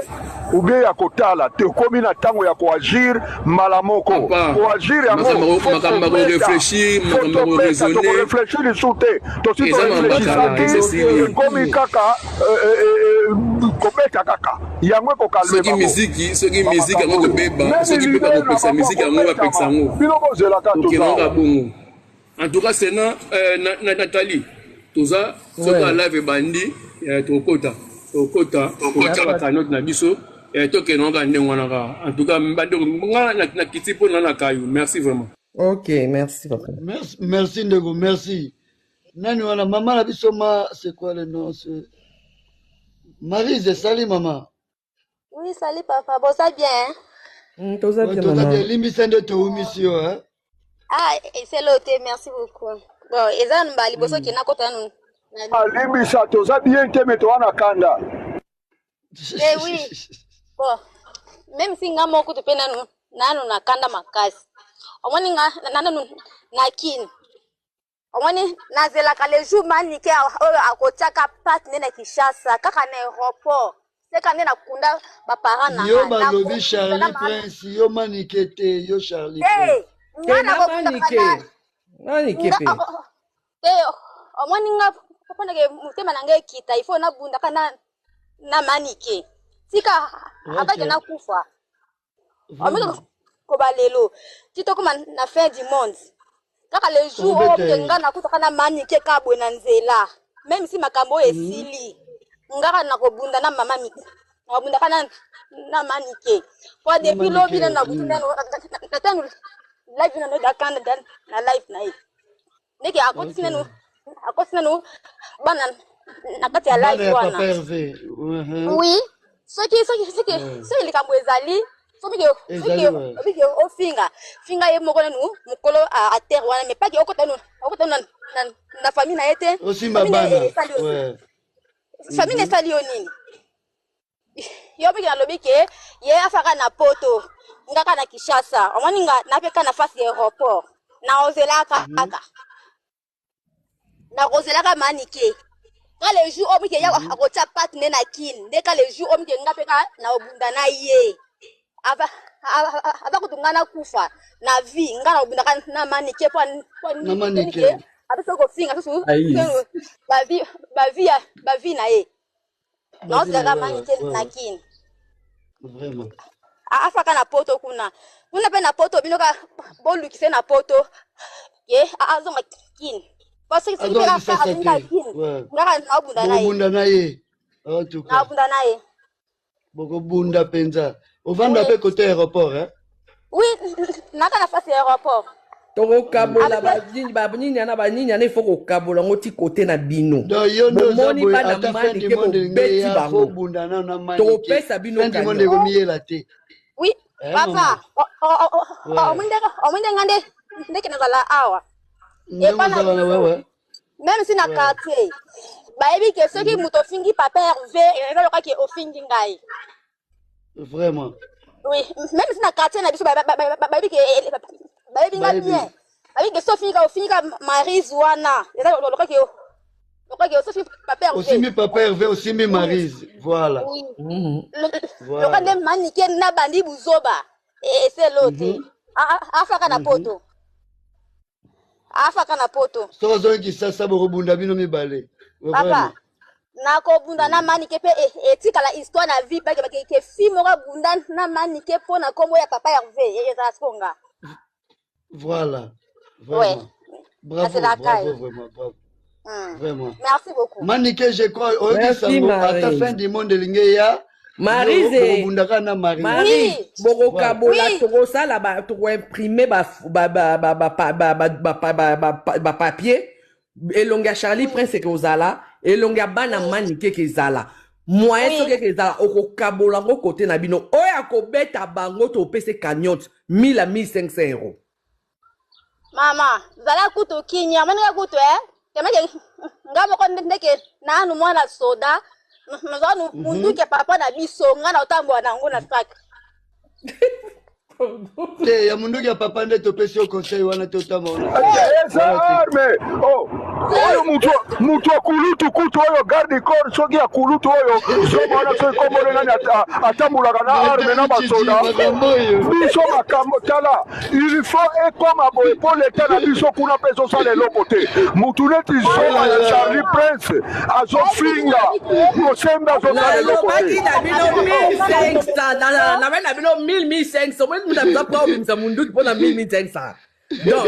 ou bien ya kotala tokomi na ntango ya koagir mbala moko koagir yango makambo ya koreflechir makambo ya koraisonne tokoreflechir lisusu te tosi toreflechisaki ekomi kaka euh, euh, euh, kobeta kaka yango ekokalme soki miziki soki miziki yango kobeba soki mpe bakopekisa miziki yango bapekisa yango bino bozelaka tozelaka bongo. En tout cas, c'est na, na, Nathalie. Toza, soki ouais. live ebandi, tokota, tokota, tokota ba canotte na biso, tokende kaka ndenge wana kaka. En tout cas, bandeko, nga na, na kiti mpo na na kayu. Merci vraiment. Ok, merci papa. Merci, merci ndeko, merci. Nani wana mama na biso ma c'est quoi le nom c'est Marise, salut maman. Oui, salut papa. Bon, ça bien, hein? Toza Ouais, bien toza maman. bien limbisa nde toumisi yo hein? Ah, et c'est l'autre, merci beaucoup. Bon, eza mbali boso ki nakota nanu. Alimbisa toza bien te me toza na kanda. Eh oui. Bon, même si nga moko tu pe nanu nanu na kanda makasi. Omoni nga nanu na kin. Omoni nazelaka le jour manike oyo akotiaka pate nde na Kinshasa kaka na aéroport seka nde nakunda ba parents na Yo nga balobi nakobunda na Charlie mama Prince, yo manike te, yo Charlie te Prince. nga Te na nakobunda manike. na Manike nga pe. oh, oh, te omoni nga mpona ke motema na nga ekita il faut nabundaka na na manike tika abake Ok, nakufa omoni vraiment. koba lelo ti tokoma na fin du monde kaka le jour oyo Okobeta mpe ye. nga nakutaka na manike ka boye na nzela meme si makambo oyo esili ngaka nakobunda na mama miki nakobundaka na na manike po Na depuis lobi manike. nanu nabutu nanu natanu live nanu dakanda na live na ye ndeke akotisi Ok. nanu akotisi nanu bana na kati ya Bana live ya wana papa Hervé. Oui, soki soki soki soki likambo ezali soki soki Ezali ouais. soki ofinga finga ye moko nanu mokolo a terre wana mais paki okota nanu okota nanu na, na famille na ye te Osimba famille na ye bana. esali yo Ouais. famille na esali yo nini yo mpe nalobi ke ye afaka na poto ngaka na Kinshasa omoni nga napeka na face ya aéroport naozelaka kaka nakozelaka manike ka le jour oyo mike ya akotia pate nde na kin nde ka le jour oyo mike nga mpe ka naobunda na ye ava ava kutu nga nakufa na vie nga naobundaka na manike po Na manike. nike apesa kofinga susu Aïs. bavi bavi ya bavi na ye Bavi na naozelaka ye, ouais, manike ouais, na ouais. kin Vraiment. Afaka na poto kuna kuna mpe na poto bino ka bolukise na poto ye azonga kin po soki soki mpe Azonga kaka Kinshasa azongi na te. kin Ouais. ngaka naobunda na ye Bokobunda na ye. En tout cas. naobunda na ye Bokobunda penza. Ovanda oui pe côté aéroport, hein? Oui, naka na face ya aéroport. Tokokabola banini banini yana banini yana, ifo kokabola yango ti kote na bino. Donc yo nde oza Bomoni boye, bana ata fin du Manike monde elingi bobeti eya, fo bango, bunda nano na Manike. tokopesa bino Fin du monde cagnotte. ekomiyela te. Oui, Eh, papa. mama. Ouais. Omwinde nga nde ndeke nazala awa. Ndenge Epa na ozala na biso. wewe. Même si na Ouais. quartier. Bayebi ke soki moto ofingi papa Hervé, eza lokola ke ofingi ngai. Vraiment. Oui, même si na quartier na biso bayebi ke bayebi nga Bayebi. bien. Bayebi ke soki ofingi ofingi Marise wana, eza lokola ke lokola ke soki papa Hervé. Osimbi papa Hervé, osimbi Marise. Voilà. Oui. Voilà. Lokola nde Manike na bandi buzoba. Eselo te. Afaka na poto. Afaka na poto. Soki ozongi Kisasa, bokobunda bino mibale. Papa, Vraiment. nakobunda na Manike mpe etikala histoire na vie bake bake ke fi moko abunda na Manike mpo na nkombo ya papa Hervé ezala siko nga. Voilà. Ouais. Vraiment. Bravo, Nazelaka bravo, ye. vraiment, bravo. Vraiment. Merci beaucoup. Manike, je crois, oyoki Merci, sango, ata Marise. fin du monde elingi eya, Marise. bokobundaka na Marise. Marie, Oui. bokokabola Oui. tokosala tokoimprime bapapier, elongi ya Charlie Prince ekozala, elongi ya bana Manike ekezala moyen. Oui. Soki ekezala, okokabola yango kote na bino. Oyo akobeta bango, topesa cagnotte 1000 à 1500 euros. Mama, zala kutu kinya, moninga kutu eh. Temeke nga moko ndeke nanu mwana soda, nazwa nu munduki ya papa na biso, nga na otambola nango na sac. Te, ya munduki ya papa nde topesi yo conseil wana te, otamba wana. Eza Wana te. arme oh. Oyo mutu mutu akulutu kutu oyo garde corps, soki akulutu oyo zoba wana, soki kombole nani atambolaka na arme na Natali Chichi, basoda. makambo oyo. Biso makambo tala, il faut ekoma boye mpo leta na biso kuna mpe ezosala eloko te. Mutu neti zoba ya Charlie Prince azofinga Mosembe, azosala eloko Nalobaki te. na bino 1500, nabaki na bino 1000 1500. Omoni mutu aza po obimisa munduki mpona 1000 1500, donc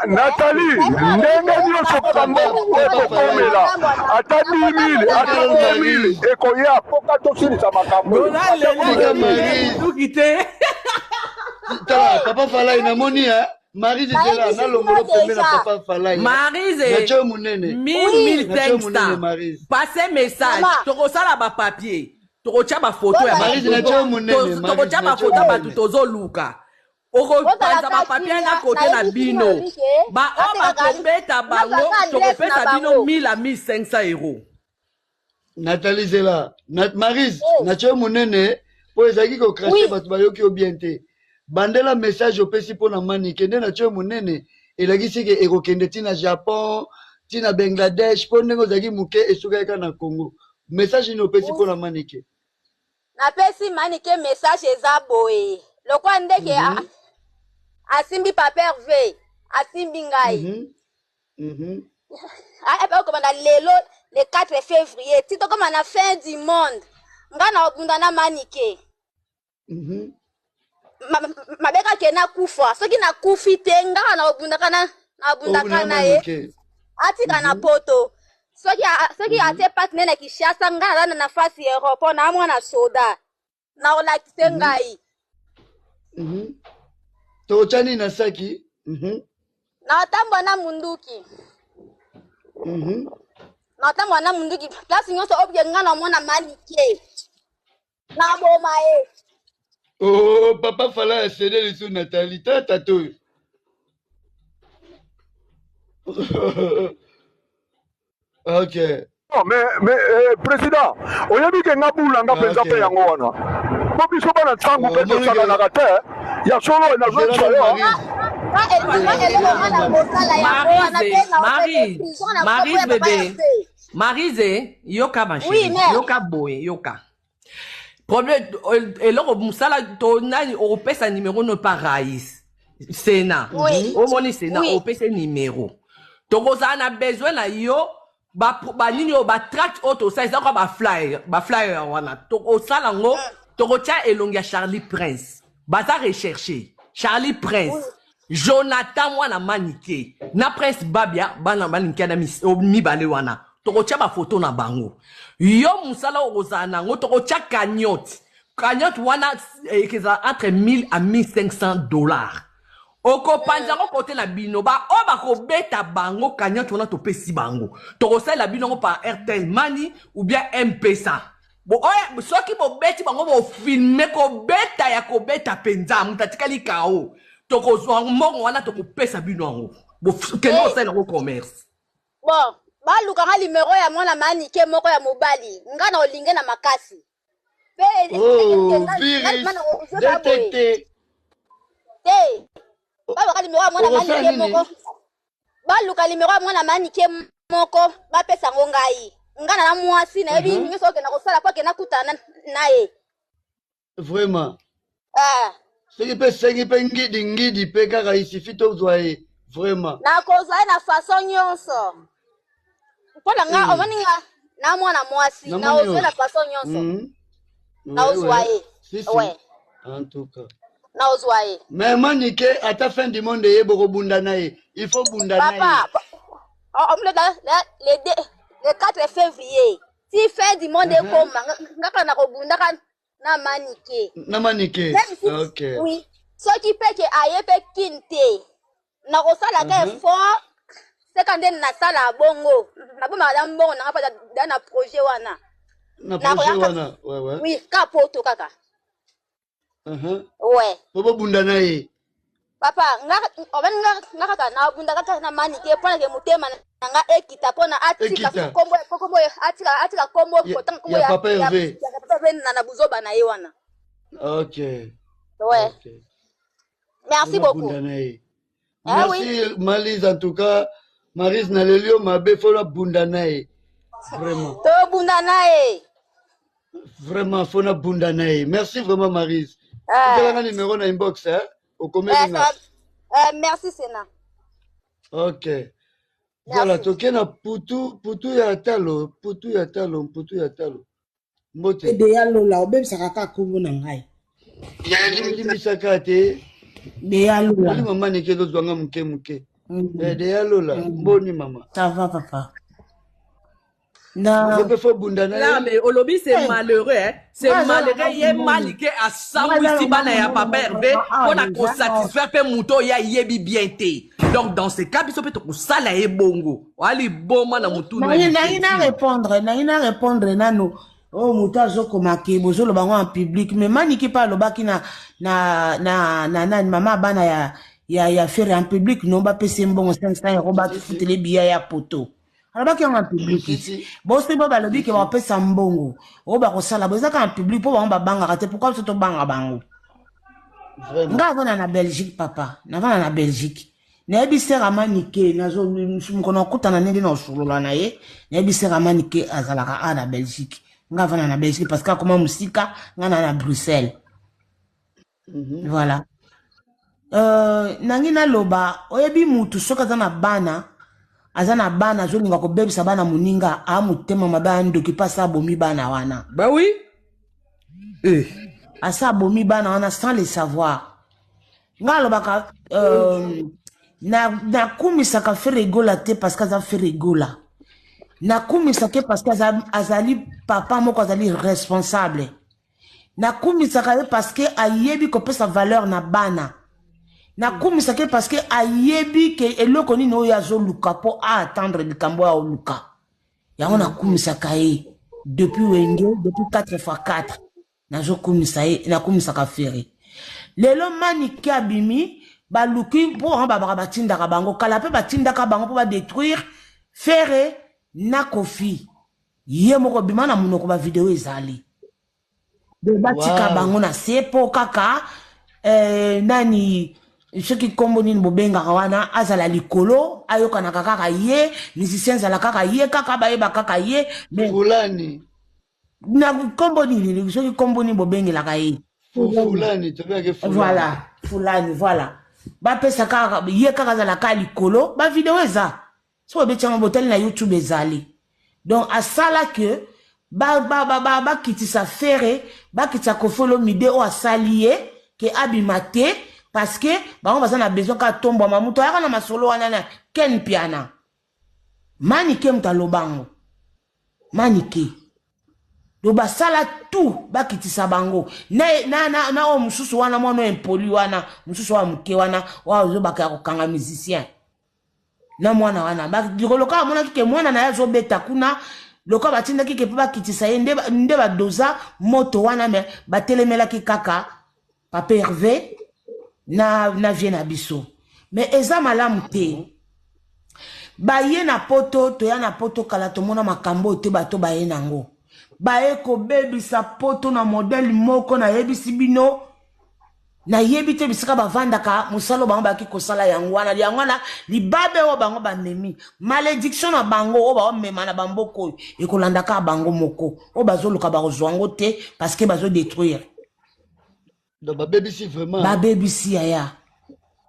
Nathalie, ndenge nyonso kaka mbongo ekokomela, ata 10 000, ata 20 000 ekoya mpoka tosilisa makambo oyo. Bona lelo Tika alobi Marise. munduki te. Tala, papa Falai, namoni, eh? Marise, zela, Nayebisi bino nalongolo pembe na deja. papa Falai. Marise. Natyo yo monene. 1000 Oui. Natyo yo monene, 1500. Marise. Passe message. Mama. Tokosala bapapier, tokotya bafoto ya Bozala Marise, bato, natyo yo monene. Marise, tokotya natyo yo bafoto ya bato monene. tozoluka. Okopanza Bozalaka bapapier kimia, na kote na nayebisi bino bino. nalobi ke Baoyo natekaka bakobeta bango, nazwaka adresse na tokopesa bino bango. 1000 à 1500 euros. Nathalie, zela. Marise, Eh, natyo yo monene mpo ezalaki kocrache, Oui. bato bayoki yo bien te. Bandela message opesi mpo na Manike nde natyo yo monene, elakisi ke ekokende ntina Japon, ntina Bangladesh, mpo ndenge ozalaki moke esukaki kaka na Congo. Message nini opesi mpo na Manike? Napesi Manike message eza boye: lokwa ndeke asimbi papa Hervé, asimbi ngai. Epe okobanda lelo le 4 février ti tokoma na fin du monde, nga na obunda na Manike. Mabeka ke nakufa, soki nakufi te, ngaka na obundaka na nabundaka Obunda na ye. Manike. Atika na poto, soki atie pate ne na Kinshasa, nga naza na face ya aéroport na mwana soda na olakise ngai. Tokotya nini na saki? Na otambola na munduki. Na otambola na munduki place nyonso oyo nga na omona Manike, na boma ye. Oh, papa Fala ya sede lisusu Nathalie, tala tata oyo. Ok. Non, mais président, oyebi ke nga bula nga mpenza mpe yango wana mpo biso bana ntango mpe Omoni ke tosakanaka te ya solo zela nazwisa na yo. Marise. Nga eloko nga na kosala yango wana mpe Marise, na okende Marise, prison na nkombo Marise ya papa bébé. Hervé. Marise, yoka ma Oui, chérie, mère. yoka boye, yoka. Problème eloko mosala to nani okopesa numéro no pa Raïs. Sena. Oui. Omoni Sena Oui. opesa numéro. Tokozala na besoin na yo banini oyo batract oyo tosala eza kaka baflyer, baflyer wana tokosala yango, tokotya elongi ya Charlie Prince, baza recherche Charlie Prince, Jonathan mwana Manike na Prince Babia, bana Manike na mibale wana, tokotya bafoto na bango. Yo mosala okozala nango, tokotya cagnotte. Cagnotte wana ekezala entre 1000 à 1500 dollars. Okopanza yango kote na bino ba oyo bakobeta bango cagnotte wana topesi bango. Tokosalela bino yango par Airtel Money ou bien M-Pesa. Bo oyo soki bobeti bango bofilme kobeta ya kobeta mpenza moto atikali kao. Tokozwa mbongo wana tokopesa bino yango. Bokende Eh. kosalela yango commerce. Bon, baluka nga numero ya mwana manike moko ya mobali. Nga na olinge na makasi. Pe Oh, virus détecté. Te. Baluka numero ya mwana Okosala manike nini? moko. Baluka numero ya mwana manike moko bapesa ngo ngai. Nga na mwasi nayebi nyonso okenda kosala po akenda kutana na ye. Vraiment. Ah. Soki mpe esengi mpe ngidi ngidi mpe kaka il suffit tozwa ye vraiment. Nakozwa ye na façon nyonso. Mpo na nga omoni nga na mwana mwasi Namoni naozwa yo. na façon nyonso. Ouais, Naozwa ouais. ye. Si, si. Ouais. En tout cas. Naozwa ye. Mais Manike, ata fin du monde ye bokobunda na ye. Il faut bunda na ye. Papa, le, deux- le 4 février, si fin du monde ekoma, nga kaka nakobundaka na Manike. Na Manike. Même si, Ok. oui, soki mpe ke aye mpe kin te, nakosalaka effort, seka nde nasala bongo, nabomaka da mbongo nanga mpo da na projet wana. Na projet Nakoyaka, wana. Ouais, ouais. oui, ka poto kaka. Ouais. Po bobunda na ye. Papa, nga omoni nga nga kaka nabunda kaka na Manike mpona ke motema na nga ekita mpona atika Ekita. kombo kombo atika atika kombo Ya, kotanga kombo ya ya Papa ya Hervé. ya Papa Hervé na na buzoba na ye wana. Ok. Ouais. Ok. Merci Mpona beaucoup. bunda na ye. Ah oui. Merci Malise en tout cas. Marise naleli yo mabe fo nabunda na ye. Vraiment. Tobunda na ye. Vraiment fo nabunda na ye. Merci vraiment Marise. Ah. Okelanga numéro na inbox hein. Okomeli Eh, ça nga. va. Eh, merci Sena. Ok. Voilà, Merci. toke na putu, putu ya talo, putu ya talo, putu ya talo. Mbote. Ede ya Lola, obebisaka kaka kombo na ngai. Limbisaka te. De ya Oli Lola. mama neke ezozwanga moke moke. Eh, de ya Lola, mboni mama. Ça va papa. Na Yo mpe fo bunda na Là, ye. mais olobi c'est Eh, malheureux, hein. C'est nga aza malheureux na ye mbongo. Manike Nga aza asambwisi na bana ya mbongo Papa Hervé awa mpona deja. kosatisfaire mpe moto oyo ayebi bien te. Donc dans ce cas biso mpe tokosala ye bongo. Wali boma na motunu ya Nangi nangi na imbécile. répondre, nangi na répondre nano. Oyo moto azokoma ke bozoloba yango en public mais Maniki mpe alobaki na na na na nani mama bana ya ya ya Ferre en public no bapesi ye mbongo 500 euro Si, si. bafutele biya ya poto. Alobaki yango en public. Si, si. Boso mpo balobi Si, ke si. bapesa mbongo oyo bakosala bo eza kaka en public mpo bango babangaka te pourquoi biso tobanga bango. Vraiment. Nga avanda na Belgique papa, navanda na Belgique. Nayebi sœur Manike, nazo mokolo nakutana ndenge na osolola na ye, nayebi sœur Manike azalaka awa na Belgique. Nga avanda na Belgique parce que akoma mosika, nga na na Bruxelles. Voilà. Nangi naloba, oyebi mutu soki aza na bana, aza na bana azolinga kobebisa bana moninga, a motema mabe andoki mpe asa abomi bana wana. Bah oui. Eh. Asa abomi bana wana sans le savoir. Nga alobaka nakumisaka Ferre Gola te parce que aza Ferre Gola. Nakumisaka ye parce que azali papa moko azali responsable. Nakumisaka ye parce que ayebi kopesa valeur na bana. Nakumisaka ye parce que ayebi ke eloko nini oyo azoluka mpo aatteindre likambo oyo aoluka. Yango nakumisaka ye depuis Wenge, depuis 4 x 4. Nazokumisa ye, nakumisaka Ferre. Lelo Manike abimi, baluki mpo bango babaka batindaka bango kala mpe batindaka bango mpo badétruire Ferre na Kofi. Ye moko bima na monoko ba video ezali. De batika Wow. bango na se mpo kaka nani soki nkombo nini bobengaka wana azala likolo ayokanaka kaka ye musicien azala kaka ye kaka bayeba kaka ye mais Fulani. na nkombo nini soki nkombo nini bobengelaka ye. Fulani, tobengaki Fulani. Voilà, fulani, voilà. Bapesa kaka ye kaka azala kaka likolo, ba video eza. So bobeti yango botali na YouTube ezali. Donc asala ke bakitisa Ferre, bakitisa Koffi Olomide oyo asali ye ke abima te parce que bango baza na besoin kaka tombwama moto ayaka na masolo wana na Ken Piana. Manike moto alobango. Manike. Donc basala tout bakitisa bango na na na, na oyo mosusu wana mwana oyo impoli wana mosusu oyo moke wana oyo azobaka ya kokanga musicien na mwana wana lokola amonaki ke mwana na ye azobeta kuna lokola batindaki ke mpo bakitisa ye nde, nde badoza moto wana me batelemelaki kaka papa Herve na, na vie na biso me eza malamu te baye na poto toya na poto kala tomona makambo oyo te bato baye nango baye kobebisa poto na modele moko nayebisi bino nayebi te bisika bavandaka mosala oyo bango bayaki kosala yango wana yango wana libabe oyo bango bamemi malediction na bango oyo baomema na bamboka oyo ekolanda kaka bango moko oyo bazoluka bakozwa yango te parce que bazodetruire Donc babebisi vraiment. Babebisi yaya.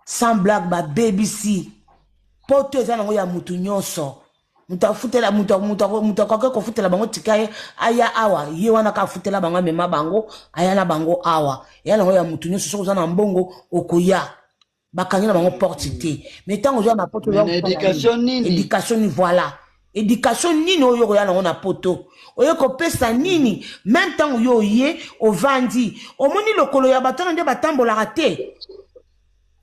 Sans blague babebisi. Poto eza nango ya mutu nyonso. Mutu afutela mutu mutu mutu akoki kofutela bango tika ye aya awa ye wana ka afutela bango amema bango aya na bango awa. Ya nango ya mutu nyonso soki oza na mbongo okoya. Bakangi na bango porte te. Mais ntango oza na poto Mais na éducation nini? Éducation ni voilà. Éducation nini oyo okoya nango na poto? Oye kopesa nini? Même ntango yo oye ovandi, omoni lokolo ya bato wana nde batambolaka te.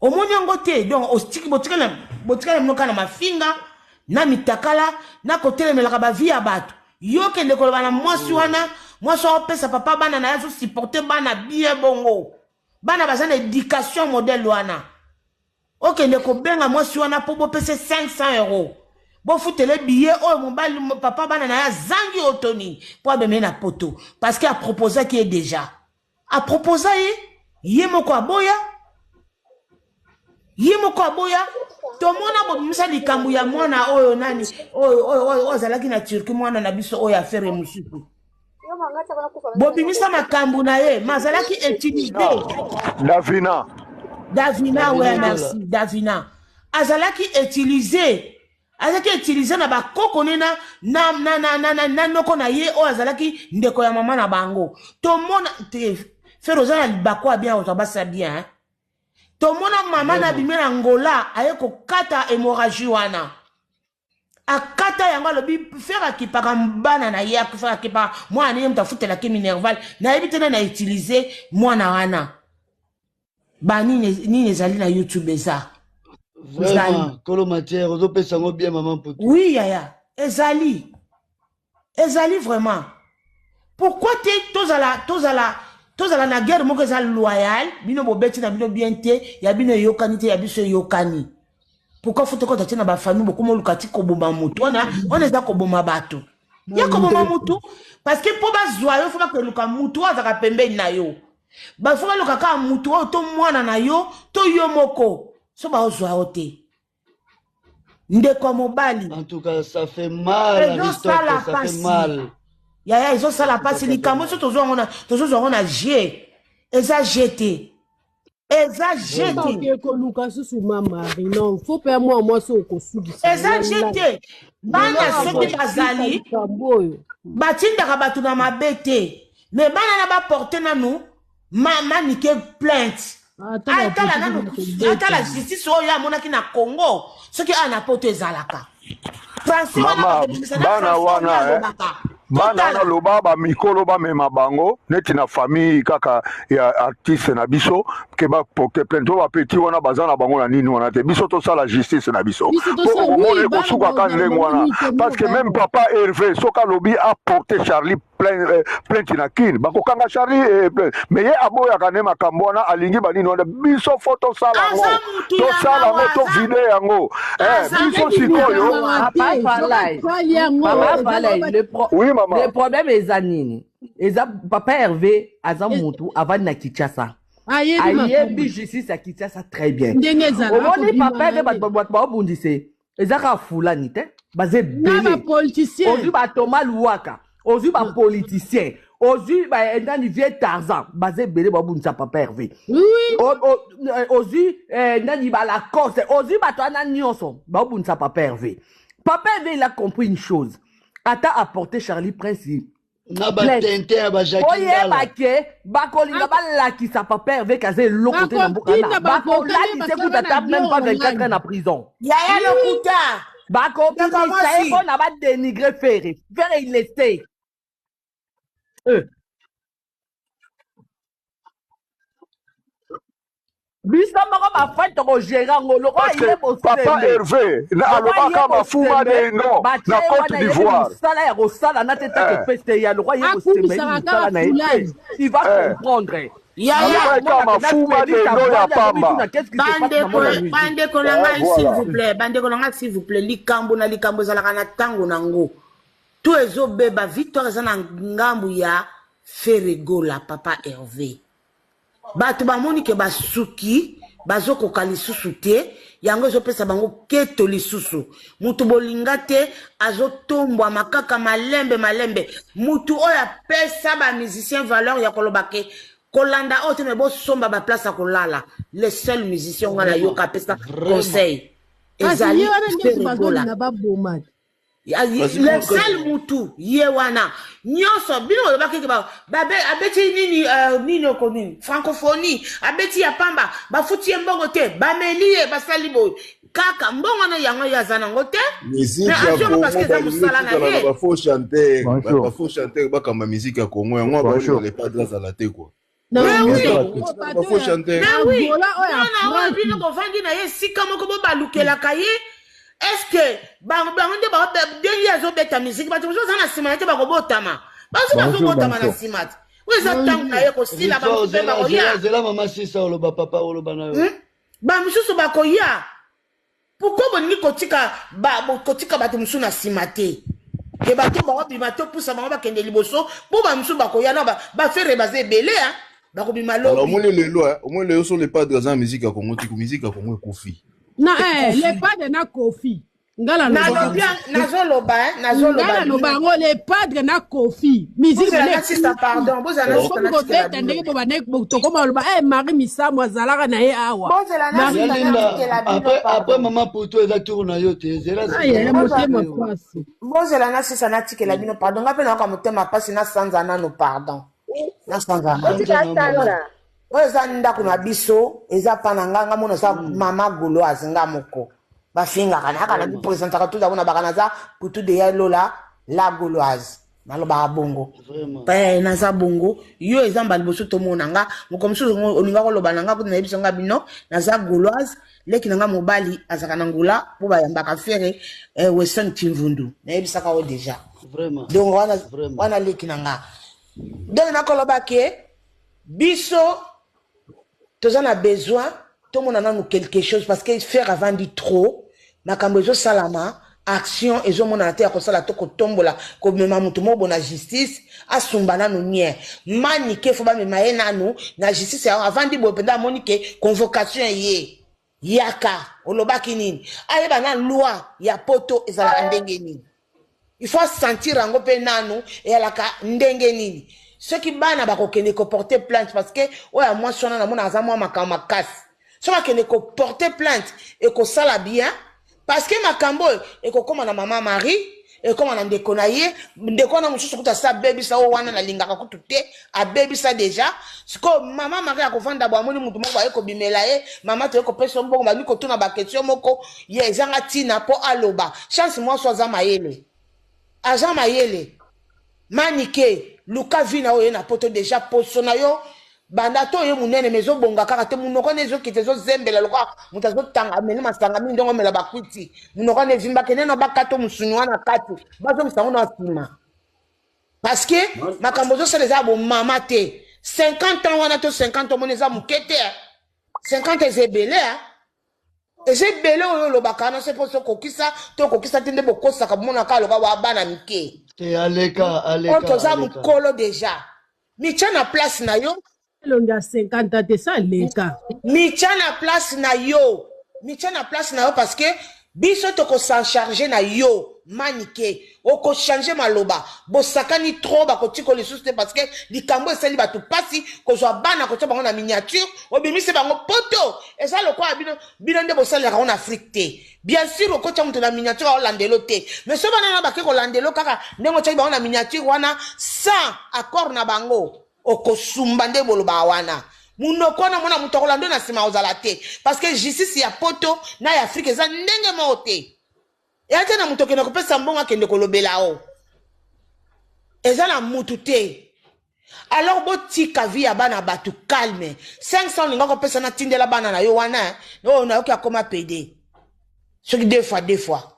Omoni yango te. Donc ostiki botikala botikala bino kaka na mafinga na mitakala na kotelemelaka ba vie ya bato. Yo kende koloba na mwasi wana, mwasi wana opesa papa bana na ye azo supporter bana bien bongo. Bana baza na education modèle wana. Okende kobenga mwasi wana mpo bopesa 500 euros. Bofutele billet oyo mobali papa bana na ye azangi oyo to nini mpo ameme na poto parce que aproposaki ye déjà. Aproposa ye ye moko aboya ye moko aboya tomona bobimisa likambo ya mwana oyo nani oyo oyo oyo azalaki na Turquie mwana na biso oyo afere mosusu bobimisa makambo na ye ma azalaki utilise Davina Davina ouais merci Davina azalaki utilise azalaki utilise na bakoko ne na, na, na, na, na, na, na noko na ye oyo azalaki ndeko ya mama na bango tomona te fere oza na libaku ya bien ozwa basi ya bien hein? Tomona mama na abimi na Angola aye kokata hémorragie wana akata yango alobi fere akipaka bana na ye fere akipaka mwana na ye moto afutelaki minerval nayebi te nani autilize mwana wana ba nini nini ezali na youtube eza vraiment kolo matière ozopesa yango bien mama mputu oui yaya ezali ezali vraiment pourquoi te tozala tozala tozala na guerre moko eza loyal bino bobeti na bino bien te ya bino eyokani te ya biso eyokani pourquoi faut tokota te na bafamille bokoma oluka ti koboma motu wana wana eza koboma bato ya koboma motu parce que mpo bazwa yo fo bakeluka motu oyo azalaka pembeni na yo bafo baluka kaka motu oyo to mwana na yo to yo moko so baozwa yo te ndeko ya mobali En tout cas, ça fait mal, Aristote, ezosala ça fait pasi mal. yaya ezosala pasi likambo so tozwa yango na tozozwa yango na je eza je te eza je te oke koluka susu ma marie non faut mpe mwa mwasi okosukisa eza je te bana soki bazali likambo oyo batindaka bato na mabe te me bana na baporte nanu ma manike plainte atala nanu atala justice oyo amonaki na congo soki awa na poto ezalaka français wana mama bakobimisa na bana français oyo wana eh. alobaka bana wana loba bamikolo bamema bango neti na famille kaka ya artiste na biso ke baporte plainte oyo bapeti wana baza na bango na nini wana te biso tosala justice na biso Biso mpo tosala- okomona oui, bana ekosukaka bazala ndenge bango wana nini te, parce que moko même papa herve soki alobi aporte charlie plainte na kine bakokanga charlie plainte mais ye aboyaka nde makambo wana alingi banini wana biso fo tosala yango aza mutu ya tosala yango mawa aza tovide yango aza biso mutu ya sikoyo mawa Papa Falai, Papa Falai, oui mama le problème eza nini? Eza Papa Hervé aza mutu avandi na Kinshasa. ayebi makambo Ayebi justice ya Kinshasa très bien. ndenge ezala Omoni akobima Papa na Hervé ye bato bato baobundise eza kaka fulani te baza na ebele. bapoliticien Ozwi ba Thomas Luwaka, ozwi ba politicien, ozwi ba nani vieux Tarzan, baza ebele baobundisa Papa Hervé. oui Ozwi nani ba Lacoste, ozwi bato wana nyonso baobundisa Papa Hervé. Papa Hervé il a compris une chose. Ata apporté Charlie Prince Na plainte. batintin ya ba Jacques Oyeba Ndala. ke bakolinga balakisa Papa Hervé kaza eloko te na mboka bakotinda na bavoka nde bakolatisa kuta basalaka na ata même dior pas 24 heures online na prison. yaya lokuta ndeko Bakobimisa ye mwasi mpona badénigre Ferre. Ferre il le sait. Eh. Biso moko ba fan toko gérer yango lokola Parce que ye papa bosembe Hervé na lokola ye alobaka mafuma bosembe de non batie na ye Côte wana ayebi d'Ivoire. mosala ya kosala na te take Eh. peste ya lokola ye bosembe ayebi Akumisaka mosala kaka na ye te fulani. il va Eh. comprendre. Yaya, Alobaki Akomona kaka pena mafuma de Felix non ya avandi azomituna pamba. qu'est-ce qui se passe na Bandeko, monde ya musique. bandeko na Eh, ngai s'il voilà. vous plaît, bandeko na ngai s'il vous plaît, likambo na likambo ezalaka na ntango nango. To ezobeba, victoire eza na ngambu ya Ferregola, papa Hervé. Bato bamoni ke basuki, bazokoka lisusu te, yango ezopesa bango keto lisusu. Mutu bolinga te azotombwama kaka malembe malembe. Mutu oyo apesa ba musicien valeur ya koloba ke kolanda oyo te, me bosomba ba place ya kolala. Le seul musicien nga nayoka apesa conseil Kasi ezali ye wana nyonso Ferre Gola. bazolinga baboma te. Kasi Le seul mutu ye wana nyonso bino bolobaki ke abeti nini, nini oko nini francophonie abeti ya pamba, bafuti ye mbongo te, bameli ye, basali boye kaka mbongo wana yango ye aza nango te, Musique mais ya azwi yango parce Congo que eza balingi mosala na etikala na ye. bafaux chanteur, Bonjour. bafaux chanteur bakamba musique ya Congo yango baolinga Bonjour. le padre azala te quoi. Na Mais oyo oui, bato Bafaux ya chanteur. mais oui, Angola oyo ya mwana oyo France. bino bovandi na ye esika moko bo balukelaka ye. Est-ce que bango nde ndenge ye azobeta musique, bato mosusu baza na nsima na ye te bakobotama, bazo Bonjour, bazobotama na bonjour. nsima te, oyo eza ntango na ye kosila, Victoire, bamosusu mpe zela, zela, bakoya. zela mama sisa oloba papa oloba na yo. Bamosusu bakoya. Pourquoi bolingi kotika kotika bato mosusu na nsima te? Ke bato bakobima topusa bango bakende liboso, mpo bamosusu bakoya na bafere baza ebele, bakobima Alors lobi. omoni lelo, omoni lelo so le padre aza na musique ya Congo te, musique ya Congo ekufi. Na le padre na Kofi. Nga naloba Nalobi yango. nazoloba, Nga nazoloba naloba bino. yango le padre na Kofi. Musique Bozela na na sisa pardon, bozela na sisa Kofi natikela kobeta bino. ndenge bo bande tokoma loba Marie Misamu azalaka na ye awa. Bozela na Marie sisa Linda, natikela bino après, après pardon. mama Poto eza tour na yo te, zela Aye sisa ya natikela motema yo. pasi. Bozela na sisa natikela bino pardon. Nga mpe nayoka motema pasi nasanza nano pardon. Nasanza nano. Sanza na mama. Oyo eza ndako na biso, eza pa na nga, nga mona eza mama gauloise nga moko. Bafingaka nayaka na bipresentaka tout d'abord nabaka naza putu de ya lola la gauloise. Nalobaka bongo. Vraiment. Naza bongo yo eza mbala liboso tomona nga moko mosusu olinga koloba na nga kutu nayebisa nga bino naza gauloise leki na nga mobali azalaka na ngula mpo bayambaka fere Weston Chimvundu nayebisaka yo déjà. Vraiment. Donc wana Vraiment. wana leki na nga. Donc nakoloba ke biso toza na besoin tomona nanu quelque chose parce que faire avandi trop makambo ezosalama action ezomonana te ya kosala to kotombola komema moto moko na justice asumba nanu nie manike fo bamema ye nanu na justice yango avandi boye mpenza amoni ke convocation ye yaka olobaki nini ayeba na loi ya poto ezalaka ndenge nini. Il faut sentir yango mpe nanu eyalaka ndenge nini soki bana bakokende koporter plainte parce que oyo ya mwasi wana namona aza mwa makambo makasi soki akende koporter plainte ekosala bien parce que makambo oyo ekokóma na mama Marie ekóma na ndeko na ye ndeko wana mosusu kutu asi abebisa oyo wana nalingaka kutu te abebisa deja sikoyo mama Marie akovanda bo amoni mutu moko aye kobimela ye mama toye kopesa yo mbongo bandi kotuna baquestion moko ye ezanga ntina mpo aloba chance mwasi aza mayele aza mayele manike luka vi na oyo ye na poto deja poso na yo banda to oye monene me ezobonga kaka te monoko wana ezokita ezozembela lokola moto azotanga ameli masanga mingi ndongo omela bakwiti monoko wana evimbaka neno bakata mosuni wana kati bazongisa ngo na nsima parce que makambo ozosala eza ya bomama te 50 ans wana to 50 ans omoni eza moke te 50 eza ebele eza ebele oyo olobaka wana se mposo okokisa to okokisa te nde bokosaka bomonaka loka wa bana mike Te aleka, oyo aleka, toza aleka. mokolo deja mitya na place na yo Elongi ya 50 te sa leka. mitya na place na yo mitya na place na yo parce que biso tokosan charge na yo manike okochange maloba bosakani trop bakotika lisusu te parce que likambo esali bato mpasi kozwa bana kotia bango na miniature obimisi bango poto eza lokola bino bino nde bosalelaka ngo na Afrique te bien sûr okotia moto na miniature aolandelo te mais so bana na bake kolandelo kaka ndenge otiaki bango na miniature wana sans accord na bango okosumba nde bolobaka wana munoko wana mona moto akolanda na nsima ozala te parce que justice ya poto na ya Afrique eza ndenge moko te eya te na moto okende kopesa mbongo akende kolobela o eza na mutu te Alors botika vie ya bana batu calme. 500 olinga kopesa na tindela bana na yo wana oyo nayoki akoma pede. Soki deux fois deux fois.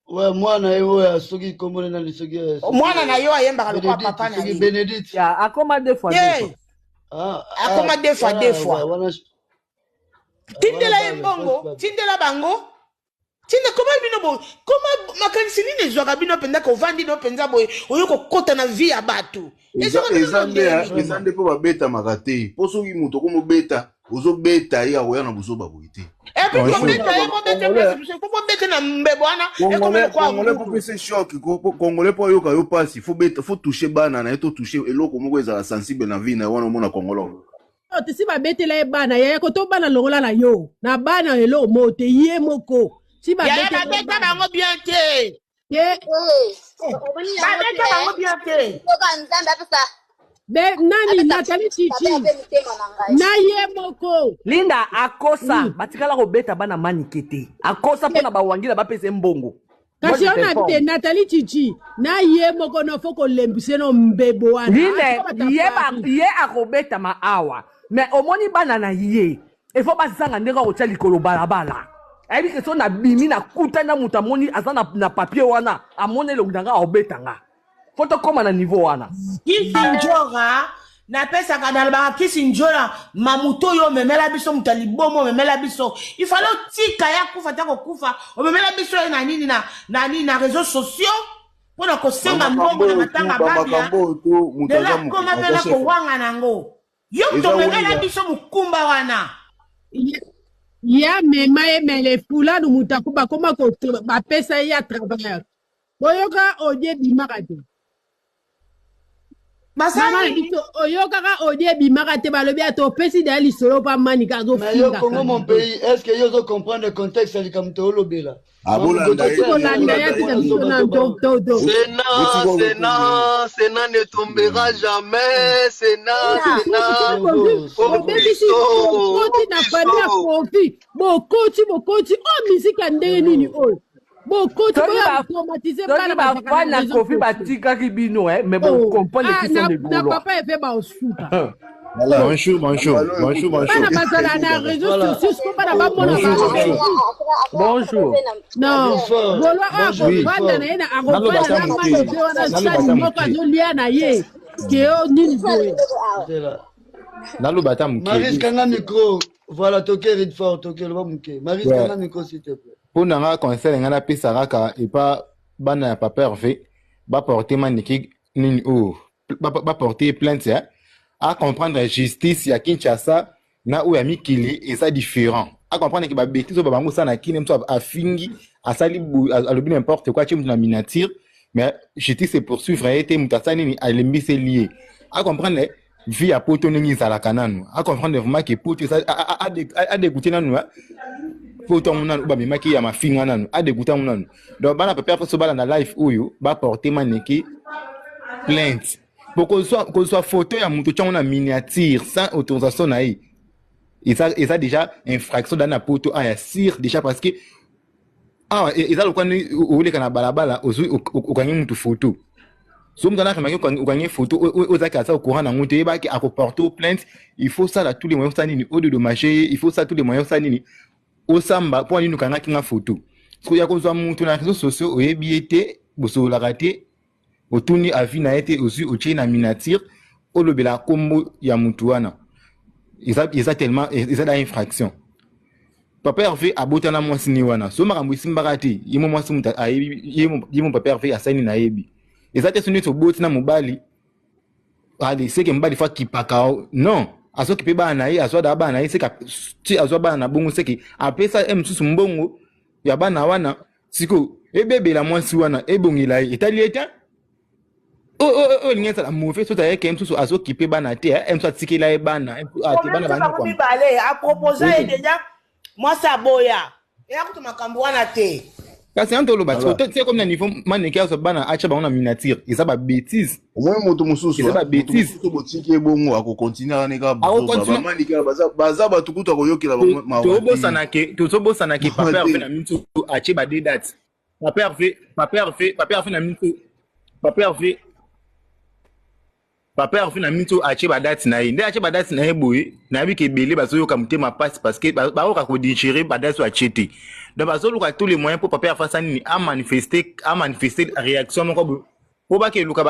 Ouais, mwana ye oyo soki kombo na nani soki eh, mwana na yo ayembaka lokola papa na ye. Benedict. Ya akoma deux fois deux fois. Ah, akoma ah, deux fois deux fois. Wana tindela ye mbongo, tindela bango. Tina koma bino bo koma makanisi nini ezwaka bino mpenza kovandi no mpenza boye oyo kokota na vie ya bato eza nde eza nde mpo babetamaka te mpo soki moto okomobeta ozobeta ye akoya na buzoba boye te epuis kobeta ye bobete place mosusu fo bobete na mbebo wana ekoma lokola congolais mpo pese choc congolais mpo ayoka yo mpasi fo touche bana na ye to touche eloko moko ezala sensible na vie na ye wana omona congolais te si babetela ye bana yaya koto bana longola na yo na bana eloko moko te ye moko si yaya babeta bango bien te babeta bango bien te be nani natali chichi na ye moko linda akosa batikala kobeta bana manike te akosa mpo na bawangila bapesa ye mbongo kasi yo na te nathalie chichi na ye moko no fo kolembisa no mbebo wana line ye, ba, ye akobetama awa me omoni bana na ye efo bazanga ndenge akotya likolo balabala ayebi ke so nabimi nakutani na moto amoni aza na, na papier wana amoni elongi na nga akobeta nga fo tokóma na niveau wana kisi njora napesaka nalobaka kisi njora mamutu oyo omemela biso moto ya libomo omemela biso ifale otika ye akufa ata kokufa omemela biso ye na nini na, na nini na réseau sociaux mpo na kosenga mbongo na matanga babia lelo akoma mpe na kowanga na yango yo moto omemela biso mokumba wana ye amema ye mele fulanu moto bakoma bapesa ye ya travailleur boyoka odie ebimaka te mama na biso oyokaka odie ebimaka te balobi ata opesi deya lisolo mpa manika azofinga Congo mon pays est ce que yo ozo comprendre contexte ya likambo toolobela kolanda ya tika biso na Sénat, Sénat, Sénat ne tombera jamais. Sénat, Sénat. obebisi okoti na famille ya kofi bokoti bokoti oyo miziki ya ndenge nini oyo bokoti boya traumatise bana bafan na kofi batikaki bino eh, mais bocomprendre ah, qui sont les na papa epe baosuka Bonjour, bonjour, bonjour, bonjour. Bana bazala na réseaux sociaux siko bana bamona Bonjour. Non, golo akovanda na ye na akovanda na manote wana sani moko azolia na ye ke yo nini boye. Naloba ata moke. Maris kanga micro. Voilà, toke Ridfort, toke loba moke. Maris kanga micro s'il te plaît. Mpo na nga conseil nga napesa kaka epa bana ya papa Hervé baporte maniki nini oyo baporte ye plainte eh? a comprendre justice ya Kinshasa na oyo ya mikili eza différent a comprendre ke babetise oyo babango osala na kini mosu afingi asali alobi n'importe quoi atie moto na miniature mais justice epoursuivre ye te moto asali nini alembiseli ye a comprendre vie ya poto ndenge ezalaka nanu a comprendre vraiment ke poto eza adegoute nanu poto yango nanu oyo bamemaki ya mafinga nanu adegoute yango nanu donc bana papa mposo balanda life oyo baporte maneke plainte po kozwa photo ya moto otyango na miniature sans autorisation na ye eza, eza déjà infraction da na poto aya sire déjà parce que awa ah, eza lokola nde oleka na balabala ozwi okangi mutu photo so moto anakemaki okangi photo ozalaki aza au courant nango te oyebaki akoporte plainte il faut sala tous les moyens osala nini odedommage ye il faut sala tous les moyens osala nini osamba mpo nini okangaki nga photo soki ya kozwa moto na réseau sociaux oyebi ye te bosololaka te otuni avis na ye te ozwi otie na miniature olobela nkombo ya motu wana eza, eza tellement eza da infraction papa Hervé abota na mwasi ni wana so makambo esimbaka te ye mo mwasi moto ayebi ye mo papa Hervé asali nini ayebi eza te so neti oboti na mobali ale seke mobali fo akipaka non azokipe bana na ye azwa daa bana na ye seke ti azwa bana na bongo seke apesa ye mosusu mbongo ya bana wana sikoyo ebebela mwasi wana ebongela ye etali ye te oyo elingi ezala mauvais soki ayeke ye mosusu azokipe bana te ye mosusu atikela ye bana te bana bango mibale aproposa ye deja mwasi aboya eya kutu makambo wana te kasi yango toloba ti ekomi na niveau maneke azwa bana atya bango na miniature eza babétise omoni moto mosusu eza babétise botiki ye bongo akokontinue wana kaka bamanike baza bato kutu akoyokela tozobosana ke papa herve na miso atie ba deux dates papa herve papa herve papa herve na miso papa herve Papa Hervé na minso atie badate na ye, nde atie badate na ye boye, nayebi ke ebele bazoyoka motema mpasi parce que bayoka kodigere badate oyo atie te. Donc bazoluka tous les moyens mpo Papa Hervé asala nini, amanifeste, amanifeste réaction moko boye mpo bakeluka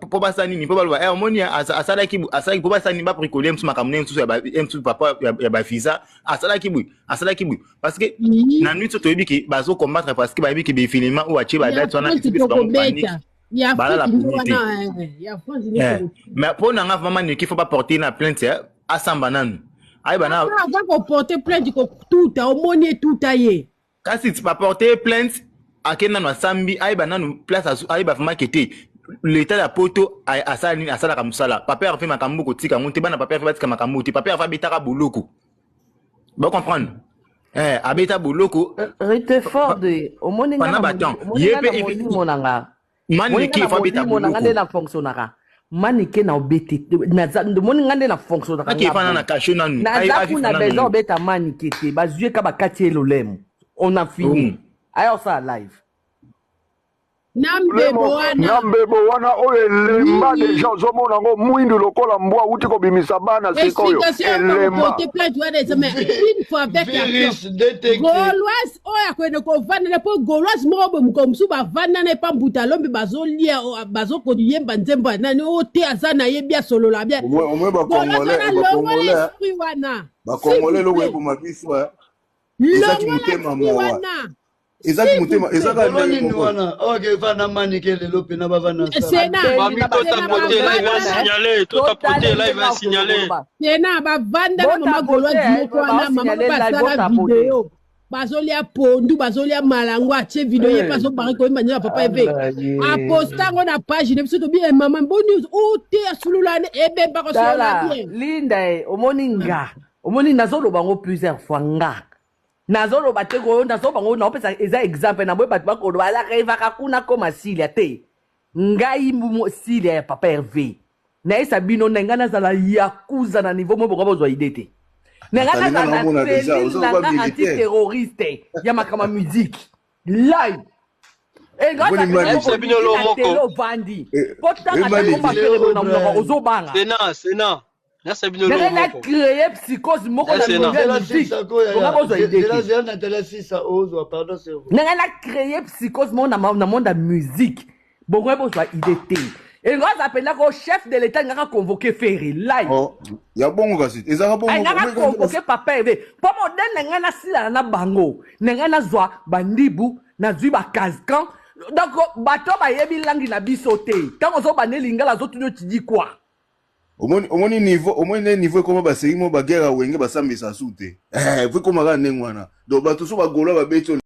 mpo basala nini, mpo baloba, eh, omoni asalaki asalaki mpo basala nini, babricole ye mosusu makambo ndenge mosusu ye mosusu papa ya bavisa asalaki boye, asalaki boye, parce que na nuit so toyebi ke bazocombattre, parce que bayebi ke baévénement oyo atie badate wana ezopesa bango panique, balala pongi te. Mais mpo na nga vraiment, Maniki faut baporte na plainte, asamba nanu, ayeba na aza koporte plainte, kotuta omoni etuta ye. Kasi baporte plainte, ake nanu asambi, ayeba nanu place, ayeba vraiment ke te l'état ya poto asala nini, asalaka mosala. Papa Hervé makambo kotika yango te, bana Papa Hervé batika makambo te. Papa Hervé abetaka boloko, bocomprendre, eh, abeta boloko. Rutherford, omoni nga pendant na batemps omoni ye nga na mpe molimo na nga, omoni Maniki nga na faut abeta molimo na nga boloko. nde na fonctionnaka. Manike na obete, omoni nga nde na fonctionnaka Ake nga efana boye. na kasho nanu, Naza aviva kuna nanu. besoin obeta Manike te, bazwi ka bakati ye lolemo, on a fini. Aya osala live. Na mbebo wana. Na mbebo wana oyo elemba. Nini? Deja ozomona yango mwindu lokola mbwa awuti kobimisa bana sikoyo. Explication ya Elemba. koporte plainte wana eza, mais une fois avec la Virus détecté. Gauloise oyo akende kovanda na, mpo Gauloise moko boye, mokolo mosusu bavanda na epa mbuta alombi, bazolia, bazokoyemba nzembo ya nani oyo te, aza na ye bi asolola bien. Au moins Gauloise bacongolais, wana, longola bacongolais, esprit wana, s'il bacongolais vous eloko plaît. eboma biso, ezaki Longola motema esprit mawa, wana, ezaki s'il vous motema, plaît. ezaka Lelo ndenge nini moko. wana oyo evanda Manike lelo mpena bavanda ensemble. Sena. Mami, Sena totapote live bavanda na signalé, totapote live signalé. Sena bavanda na mama Botapote, Gauloise moko wana, mama baosignale live, basala botapote. video, bazolia pondu, bazolia malango, atie video ye mpe azobaki koyemba nzembo ya Papa Eve, aposta yango na page na biso. Tobi e mama boni o te, asulula ebemba kosolola. Tala Bien. Linda, e omoni nga, omoni nazoloba yango plusieurs fois, nga nazoloba te koyo, nazoloba yango, naopesa eza exemple na boye, bato bakoloba alaka kuna koma Silia te. Ngai Silia ya Papa Hervé, nayesa bino na ngai nazala yakuza na niveau moko boka bozwa ide te, na ngai Nathalie, nga nazala na naomona deja cellule oza na lokola nga militaire. Antiterroriste ya makambo ya musique live. Omoni Manike. Nayebisa bino Oleki lo na tele, moko. ovandi Eh, po tanga eh, Manike. takoma pere boye na monoko, ozobanga. Sena, Sena, nayebisa bino lo Ndenge na moko. créer psychose moko na Sena. niveau ya Zela musique, sisa ko bonga yaya. bozwa ide Zela te. zela na tele sisa ozwa pardon cerveau. Ndenge na créer psychose moko na monde ya musique, bongo bozwa ide te. Engo aza mpenza ko chef de l'état ngaka convoqué Ferre live. Oh, ya bongo kasi ezaka bongo. Ayingaka convoqué Papa Hervé mpo modele na ngai nasilana na bango, na ngai nazwa bandibu, nazwi bakaskan. Donc bato bayebi langi na biso te, ntango ozobanda lingala azotuni otidi kwa. Omoni niveau, omoni nde niveau ekoma, baseri mo baguerre ya Wenge basambisa su te. Eh, po ekoma kaka ndenge wana. Donc bato so bagaulois babeti oyo.